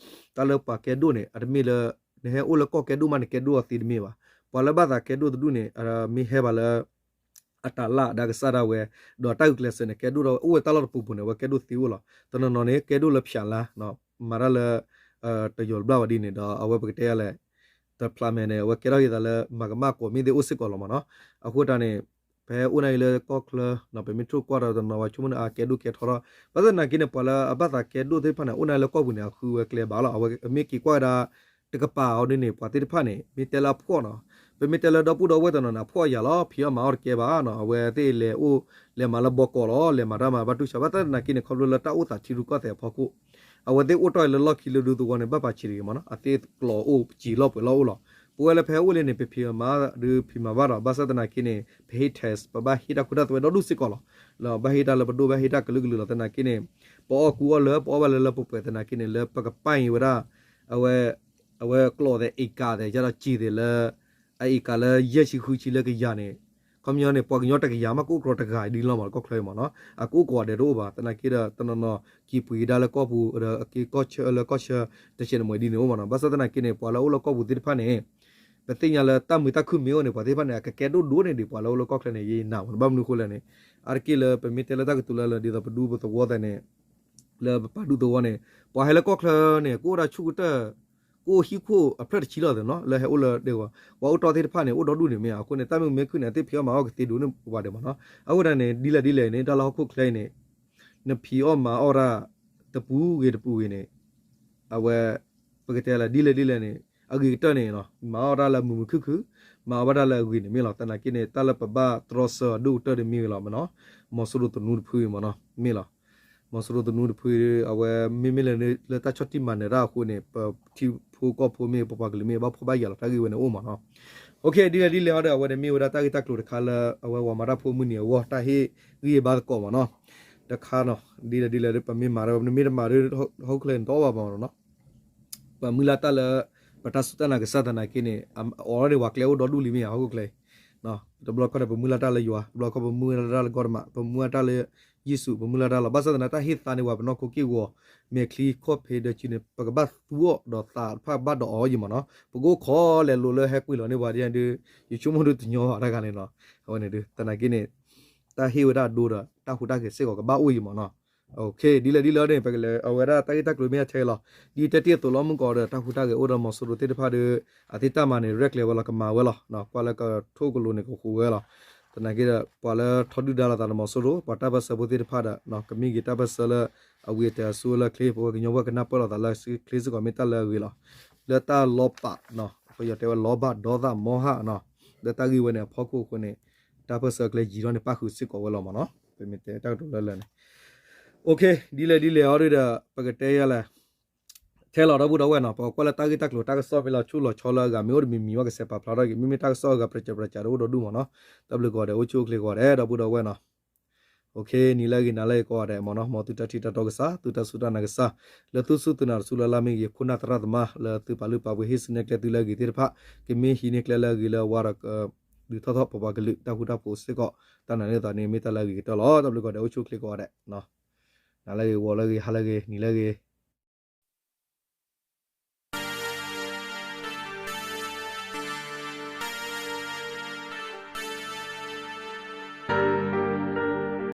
တၢ်လၢပှၤကဲဒိၣ်န့ၣ် အတမ့ၢ်လၢ နဟဲအိၣ်လၢကီၢ်ကဲဒိၣ်မး နကဲဒိၣ်အီၤသ့တမ့ၢ်ဘၣ်, ပှၤလၢဘၣ်သးကဲဒိၣ်တဒူၣ်န့ၣ် မ့ၢ်ဟဲဘၣ်လၢ အတၤလၣ်ဒါကစၢ်ဒၣ်ဝဲ, ဒီးတၢ်ဂုာ်ကျဲးစၢးန့ၣ် ကဲဒိၣ်ဒီးအိၣ်ဝဲတၢ်လီၢ်တပူၤပူၤန့ၣ် အဝဲကဲဒိၣ်သ့အိၣ်လီၤ, တနီၤနီၤန့ၣ် ကဲဒိၣ်လၢဖၠးလါ မၤတၢ်လၢ တယိာ်တဘျၣ်ဝဲဒ်န့ၣ်ဒီး အဝဲပကတဲယဲလဲၣ် တဖျးမဲာ်န့ၣ် အဝဲကဲထီၣ်က့ၤသးလၢမၤကမၣ်ကိးမ့ၢ်သ့ၣ်အိၣ်စ့ၢ်ကီးလီၤမ့ၢ်နီၤ, အဃိတၢ်န့ၣ် ပဟဲအိၣ်နာ်က့ၤလၢကီၢ်ချၢ ပမ့ၢ်ထိၣ်ကွၢ်ဒီးတနီၤဝဲဆိကမိၣ်န့ၣ် အကဲဒိၣ်ကဲထီထီၣ်, ဘၣ်ဆၣ်သနာ်က့န့ၣ် ပှၤလၢအဘၣ်သးကဲဒိၣ်သ့ၣ်တဖၣ်န့ၣ် အိၣ်နာ်က့ၤလၢကီၢ်ပူၤန့ၣ် အဃုဝဲကျဲဘၣ်လီၤ, အဝဲမ့ၢ်က့ၤကွၢ်ဝဲဒၣ် တကပၤအီၤဒ်န့ၣ် ပှၤသ့ၣ်တဖၣ်န့ၣ် မ့ၢ်တဲလၢအဖှီၣ်နီၤ, ပမ့ၢ်တဲလၢဒီပုၢ်ဒီဝဲၢ်တနီၤန့ၣ် အဖှီၣ်ယၤလီၤ ဖံးအီၣ်မၤအီၣ်တကဲဘၣ်နီၤ, အဝဲသ့ၣ်လဲၤအိၣ် လဲၤမၤလၢဘီကီးလီၤ လဲၤမၤတၢ်မၤဘၣ်တူၢ်ဆါ ဘၣ်ဆၣ်သနာ်က့န့ၣ် ခီဖျိလၢတၢ်အိၣ်သးထံရူၢ်ကီၢ်သဲးအဖီခိၣ် အဝဲသ့ၣ်အိၣ်တီၢ်အံၤလၢလီၢ်ခံလၢဒူသဝီန့ၣ် ဘၣ်ပာ်ဆံးတဂ့ၤမ့ၢ်နီၤ, အသ့ၣ်ကျိးအိၣ်ပစံးလီၢ်ပှဲၤလီၢ်အိၣ်လီၤ, ပဝဲလၢပဟဲအိၣ်လံန့ၣ် ပဖံးမၤဒုးဖံးမၤဘၣ်ဒီး ဘၣ်ဆၣ်သနာ်က့န့ၣ် ပဟ့ၣ် test ပဘၣ်ဟ့ၣ်တၢ်ခိတၢ်သွဲဒီဒူၣ်စ့ၢ်ကီးလီၤ, လၢဘၣ်ဟ့ၣ်တၢ်လၢပဒိၣ် ဘၣ်ဟ့ၣ်တၢ်ကလုာ်ကလုာ်လီၤ, သနာ်က့န့ၣ် ပအီၣ်ကူအီၣ်လၢ ပအီၣ်ဘၣ်လၢလၢပှဲၤပှဲၤ သနာ်က့န့ၣ် လၢပကပၢ်အံၤဝဲဒၣ် အဝဲ အဝဲကျိးသဲး acre သဲး ယဒီးစံးသဲးလၢ အacreလၢယဲၢ်ဆံဃုဆံလၢကယၤန့ၣ် ခီပညီန့ၣ် ပှၤကညီတကယၤမး ကအိၣ်ကြီတဂၤဒ်လီၤမး ကီၢ်ချၢအံၤမ့ၢ်နီၤ, အကအိၣ်ကိးဂၤဒဲးတအိၣ်ဘၣ်, သနာ်က့ဒီး တနီၤနီၤ က့ၤပှ့ၤဒၣ်လၢကီၢ်ပူၤ ဒီးအက့ၤကီၢ်ဆၢလၢကီၢ်ဆၢ တဆဲးတမှဲၤဒ်န့ၣ်အိၣ်မ့ၢ်နီၤ, ဘၣ်ဆၣ်သနာ်က့န့ၣ် ပှၤလၢအအိၣ်လၢကီၢ်ပူၤသ့ၣ်တဖၣ်န့ၣ် ပသ့ၣ်ညါလၢတၢ်မုာ်တၢ်ခုၣ်မ့ၢ်အိၣ်န့ၣ် ပှၤသ့ၣ်တဖၣ်န့ၣ် အကကဲဒိၣ်ဒိၣ်န့ၢ်ဒံးပှၤလၢအအိၣ်လၢကီၢ်ချၢန့ၣ် ယနၤမ့ၢ်နီၤ, ဘၣ်မနုၤအဃိလဲၣ်န့ၣ် အါတက့ၢ်လၢပမ့ၢ်တဲလၢတၢ်ကတိၤလၢလၢ ဒ်သိးပဒူပသဝီသဲးန့ၣ် လၢပပာ်ဒူသဝီန့ၣ် ပှၤဟဲလၢကီၢ်ချၢန့ၣ် ကအိၣ်ဒၣ်ဆူၣ်ကတၢၢ် ကအိၣ်ဟံၣ်ခိၣ်အဖျၢၣ်တဆံလီၤသ့ၣ်နီၤ, လၢဟဲအိၣ်လၢဒဲကဝီၤ ပှၤအိၣ်တီၢ်သ့ၣ်တဖၣ်န့ၣ် အိၣ်ဒီဒူၣ်န့ၣ်မ့ၢ်ဧါ, အဃိန့ၣ် တၢ်မုာ်မ့ၢ်ခုၣ်န့ၣ် အသ့ၣ်ဖံးအီၣ်မၤအီၣ်ကသ့ဒိၣ်န့ၢ်ပှၤဒဲးမ့ၢ်နီၤ, အဃိဒၣ်န့ၣ် ဒ်လဲၣ်ဒ်လဲၣ်န့ၣ် တၢ်လၢဟီၣ်ခိၣ်ချၢအံၤန့ၣ် နဖံးအီၣ်မၤအီၣ်တၢ် တပူၤဂ့ၤတပူၤဂ့ၤန့ၣ် အဝဲ ပကတဲလၢဒ်လဲၣ်ဒ်လဲၣ်န့ၣ် အဂ့ၤကတၢၢ်န့ၣ် မၤအီၣ်တၢ်လၢမုာ်မုာ်ခုၣ်ခုၣ် မၤအီၣ်ဘၣ်တၢ်လၢအဂ့ၤန့ၣ်မ့ၢ်လီၤ, သနာ်က့န့ၣ် တၢ်လၢပဘၣ်တြီဆၢအဒိၣ်ကတၢၢ်န့ၣ်မ့ၢ်ဂ့ၤလီၤမ့ၢ်နီၤ, မီၤစိရိၤသနူတဖုဂ့ၤမ့ၢ်နီၤ မ့ၢ်လီၤ, မီၤစိရိၤသနူတဖု အဝဲမ့မ့ၢ်လၢ လၢတၢ်ဆီၣ်တံၢ်မၤနၢၤတၢ်အဃိန့ၣ် ပထံဖိကီၢ်ဖိမ့ၢ် ပပှၤကလုာ်မ့ၢ် ဘၣ်ဖှီၣ်ဘၣ်ယာ်လီၤ တၢ်ဂ့ၢ်ဝဲန့ၣ်အိၣ်မ့ၢ်နီၤ, ဒ်လဲၣ်ဒ်လဲၣ်ဟီဒီး အဝဲန့ၣ်မ့ၢ်ဝဲဒၣ်တၢ်ဂ့ၢ်တၢ်ကျိၤတခါလၢ အဝဲပှၤမၤတၢ်ဖိမုၢ်နံၤအဂီၢ် တၢ်ဟ့ၣ်ဂံၢ်ဟ့ၣ်ဘါသကိးမ့ၢ်နီၤ, တခါနီၤ ဒ်လဲၣ်ဒ်လဲၣ်ဒီး ပမ့ၢ်မၤဒီး ပမ့ၢ်တမၤဒီး ဟီၣ်ခိၣ်ချၢန့ၣ်တအီၣ်ဘၣ်မ့ၢ်နီၤ ပမုၢ်လၢ်တၢ်လၢ ပတၢ်စူၢ်တၢ်နာ်ကစၢ်သနာ်က့န့ၣ် အအိၣ်ဒီးပှၤကျဲအိၣ်ဒီဒူၣ်လံမ့ၢ်ဧါ ဟီၣ်ခိၣ်ချၢအံၤ, တဘျီခီဒီး ပမုၢ်လၢ်တၢ်လၢယွၤ တဘျီခီ ပမုၢ်လၢ်တၢ်လၢကီၢ်တမး ပမုၢ်လၢ်တၢ်လၢ ယ့ၣ်ၡူးပမုၢ်လၢ်တၢ်လီၤ. ဘၣ်ဆၣ်သနာ်က့ တၢ်ဟ့ၣ်သါန့ၢ်ပှၤပနီၢ်ခိက့ၢ်ဂီၤ မဲာ်ချံခီၣ်ဖံးဒီးစုန့ၣ် ပကဘၣ်သူအီၤဒီးသးတဖၣ်ကဘၣ်ဒီးအီၤယံၤမ့ၢ်နီၤ. ပကအိၣ်ခိးလဲၤလိာ်လၢဟဲကွံာ်လီၤန့ၢ်ပှၤဒ်န့ၣ်ဒီး ယဆိကမိၣ်ဒုးတညီဘၣ်တၢ်ဂၤန့ၣ်နီၤ. အဝဲန့ၣ်ဒုး သနာ်က့န့ၣ် တၢ်ဟ့ၣ်ဝဲဒၣ်အဒိဒီး တၢ်ဟူးတၢ်ဂဲၤစ့ၢ်ကီးကဘၣ်အိၣ်ယံၤမ့ၢ်နီၤ. ဒ်လဲၣ်ဒ်လဲၣ်န့ၣ် ပကလဲၤ အဝဲဒၣ်တၢ်ဂ့ၢ်တၢ်ကျိၤမ့ၢ်အထဲလီၤ. ဒ်တဲတ့ၢ်အသိးလီၤ မုၢ်ကီးဒီး တၢ်ဟူးတၢ်ဂဲၤအိၣ်ဒီးမီၤစိရိၤသ့ၣ်တဖၣ်ဒီး အသ့ၣ်တၢ်မၤန့ၣ် ရဲၣ်ကျဲၤဝဲလီၤ ကမၤဝဲလီၤ. ကွၢ်လၢကထိၣ်ကလိၤန့ၣ် ကဃူးဝဲလီၤ. သနာ်က့ဒီး ပှၤလၢထီဒုၣ်ဒါလိာ်သးဒီးမီၤစိရိၤ ပှၤတၢ်ပၢၢ်ဆၢဖိသ့ၣ်တဖၣ်ဒီး ကမ့ၢ်ဂ့ၤတၢ်ပၢၢ်ဆၢလၢ အဝံၤအတဲာ်အဆူလၢချ့ ပဝဲကညီဖိကနၢ်ပၢၢ်လိာ်သးလၢချ့စ့ၢ်ကီးမ့ၢ်တၢ်လၢအဂ့ၤလီၤ. လၢတၢ်လီၤပာ် ပယီၤတဲဝဲ လီၤဘၣ်ဒီသးမီၢ်ဟၣ်နီၤ. လၢတၢ်ဂ့ၢ်ဝဲန့ၣ်အဖီခိၣ်အဃိန့ၣ် တၢ်ပၢၢ်ဆၢအကျဲယံၤထီၣ်န့ၣ် ပၣ်ဃုာ်စ့ၢ်ကီးဝဲလီၤမ့ၢ်နီၤ. ပမ့ၢ်တဲတၢ်ကတိၤလၢလၢာ်န့ၣ် ဒ်လဲၣ်ဒ်လဲၣ်အီၤဒုးဒီး ပကတဲယၤလဲၣ် ထဲလီၤဒီပုၢ်ဒီဝဲၢ်နီၤ. ပကကွၢ်လၢတၢ်ဂ့ၢ်တၢ်ကျိၤတၢ်ကစီၣ်ဖဲလီၤဆူလီၤဆီလၢအဂၤမ့ၢ်အိၣ်တမံၤမံၤ ဘၣ်ကစဲးပာ်ဖျါထီၣ်က့ၤ မ့မ့ၢ်တၢ်ကစီၣ်အဂၤပြၢၤကၠၢပြၢၤကၠၢတအိၣ်ဒီးဒူၣ်မ့ၢ်နီၤ. တၢ်ဘျုးကိးဂၤဒဲး အိၣ်ဆူၣ်အိၣ်ချ့ကိးဂၤဒဲး ဒီပုၢ်ဒီဝဲၢ်နီၤ. နံၤလၢအဂ့ၤနၤလၢအဂ့ၤကိးဂၤဒဲးမ့ၢ်နီၤ. မ်သုတၢ်ထံၣ်တၢ်တီကစၢ် သုတၢ်စူၢ်တၢ်နာ်ကစၢ် လၢသုစူၢ်သုနာ်တစူၢ်လၢ်လၢ်မ့ၢ်ဂ့ၤ ခိၣ်နၢ်သရၣ်သမါ လၢသုပာ်လုၢ်ပာ်ပှ့ၤဟ့ၣ်ဆူၣ်နဲၣ်ကျဲသုလၢအဂ့ၤသ့ၣ်တဖၣ် ကမ့ၢ်ဟံးန့ၢ်ကျဲလၢအဂ့ၤလၢအဝါဒီး ဒုးထီၣ်ထီၣ်ပပှၤကလုာ်တၢ်ဃူတၢ်ဖိးစ့ၢ်ကီး တၢ်နာ်န့ၢ်သးန့ၣ် မ့ၢ်တၢ်လၢအဂ့ၤကတၢၢ်လီၤ. တၢ်ဘျုးကိးဂၤဒဲး အိၣ်ဆူၣ်အိၣ်ချ့ကိးဂၤဒဲး နၤလၢအဂ့ၤ ဂီၤလၢအဂ့ၤ ဟါလၢအဂ့ၤ နံၤလၢအဂ့ၤ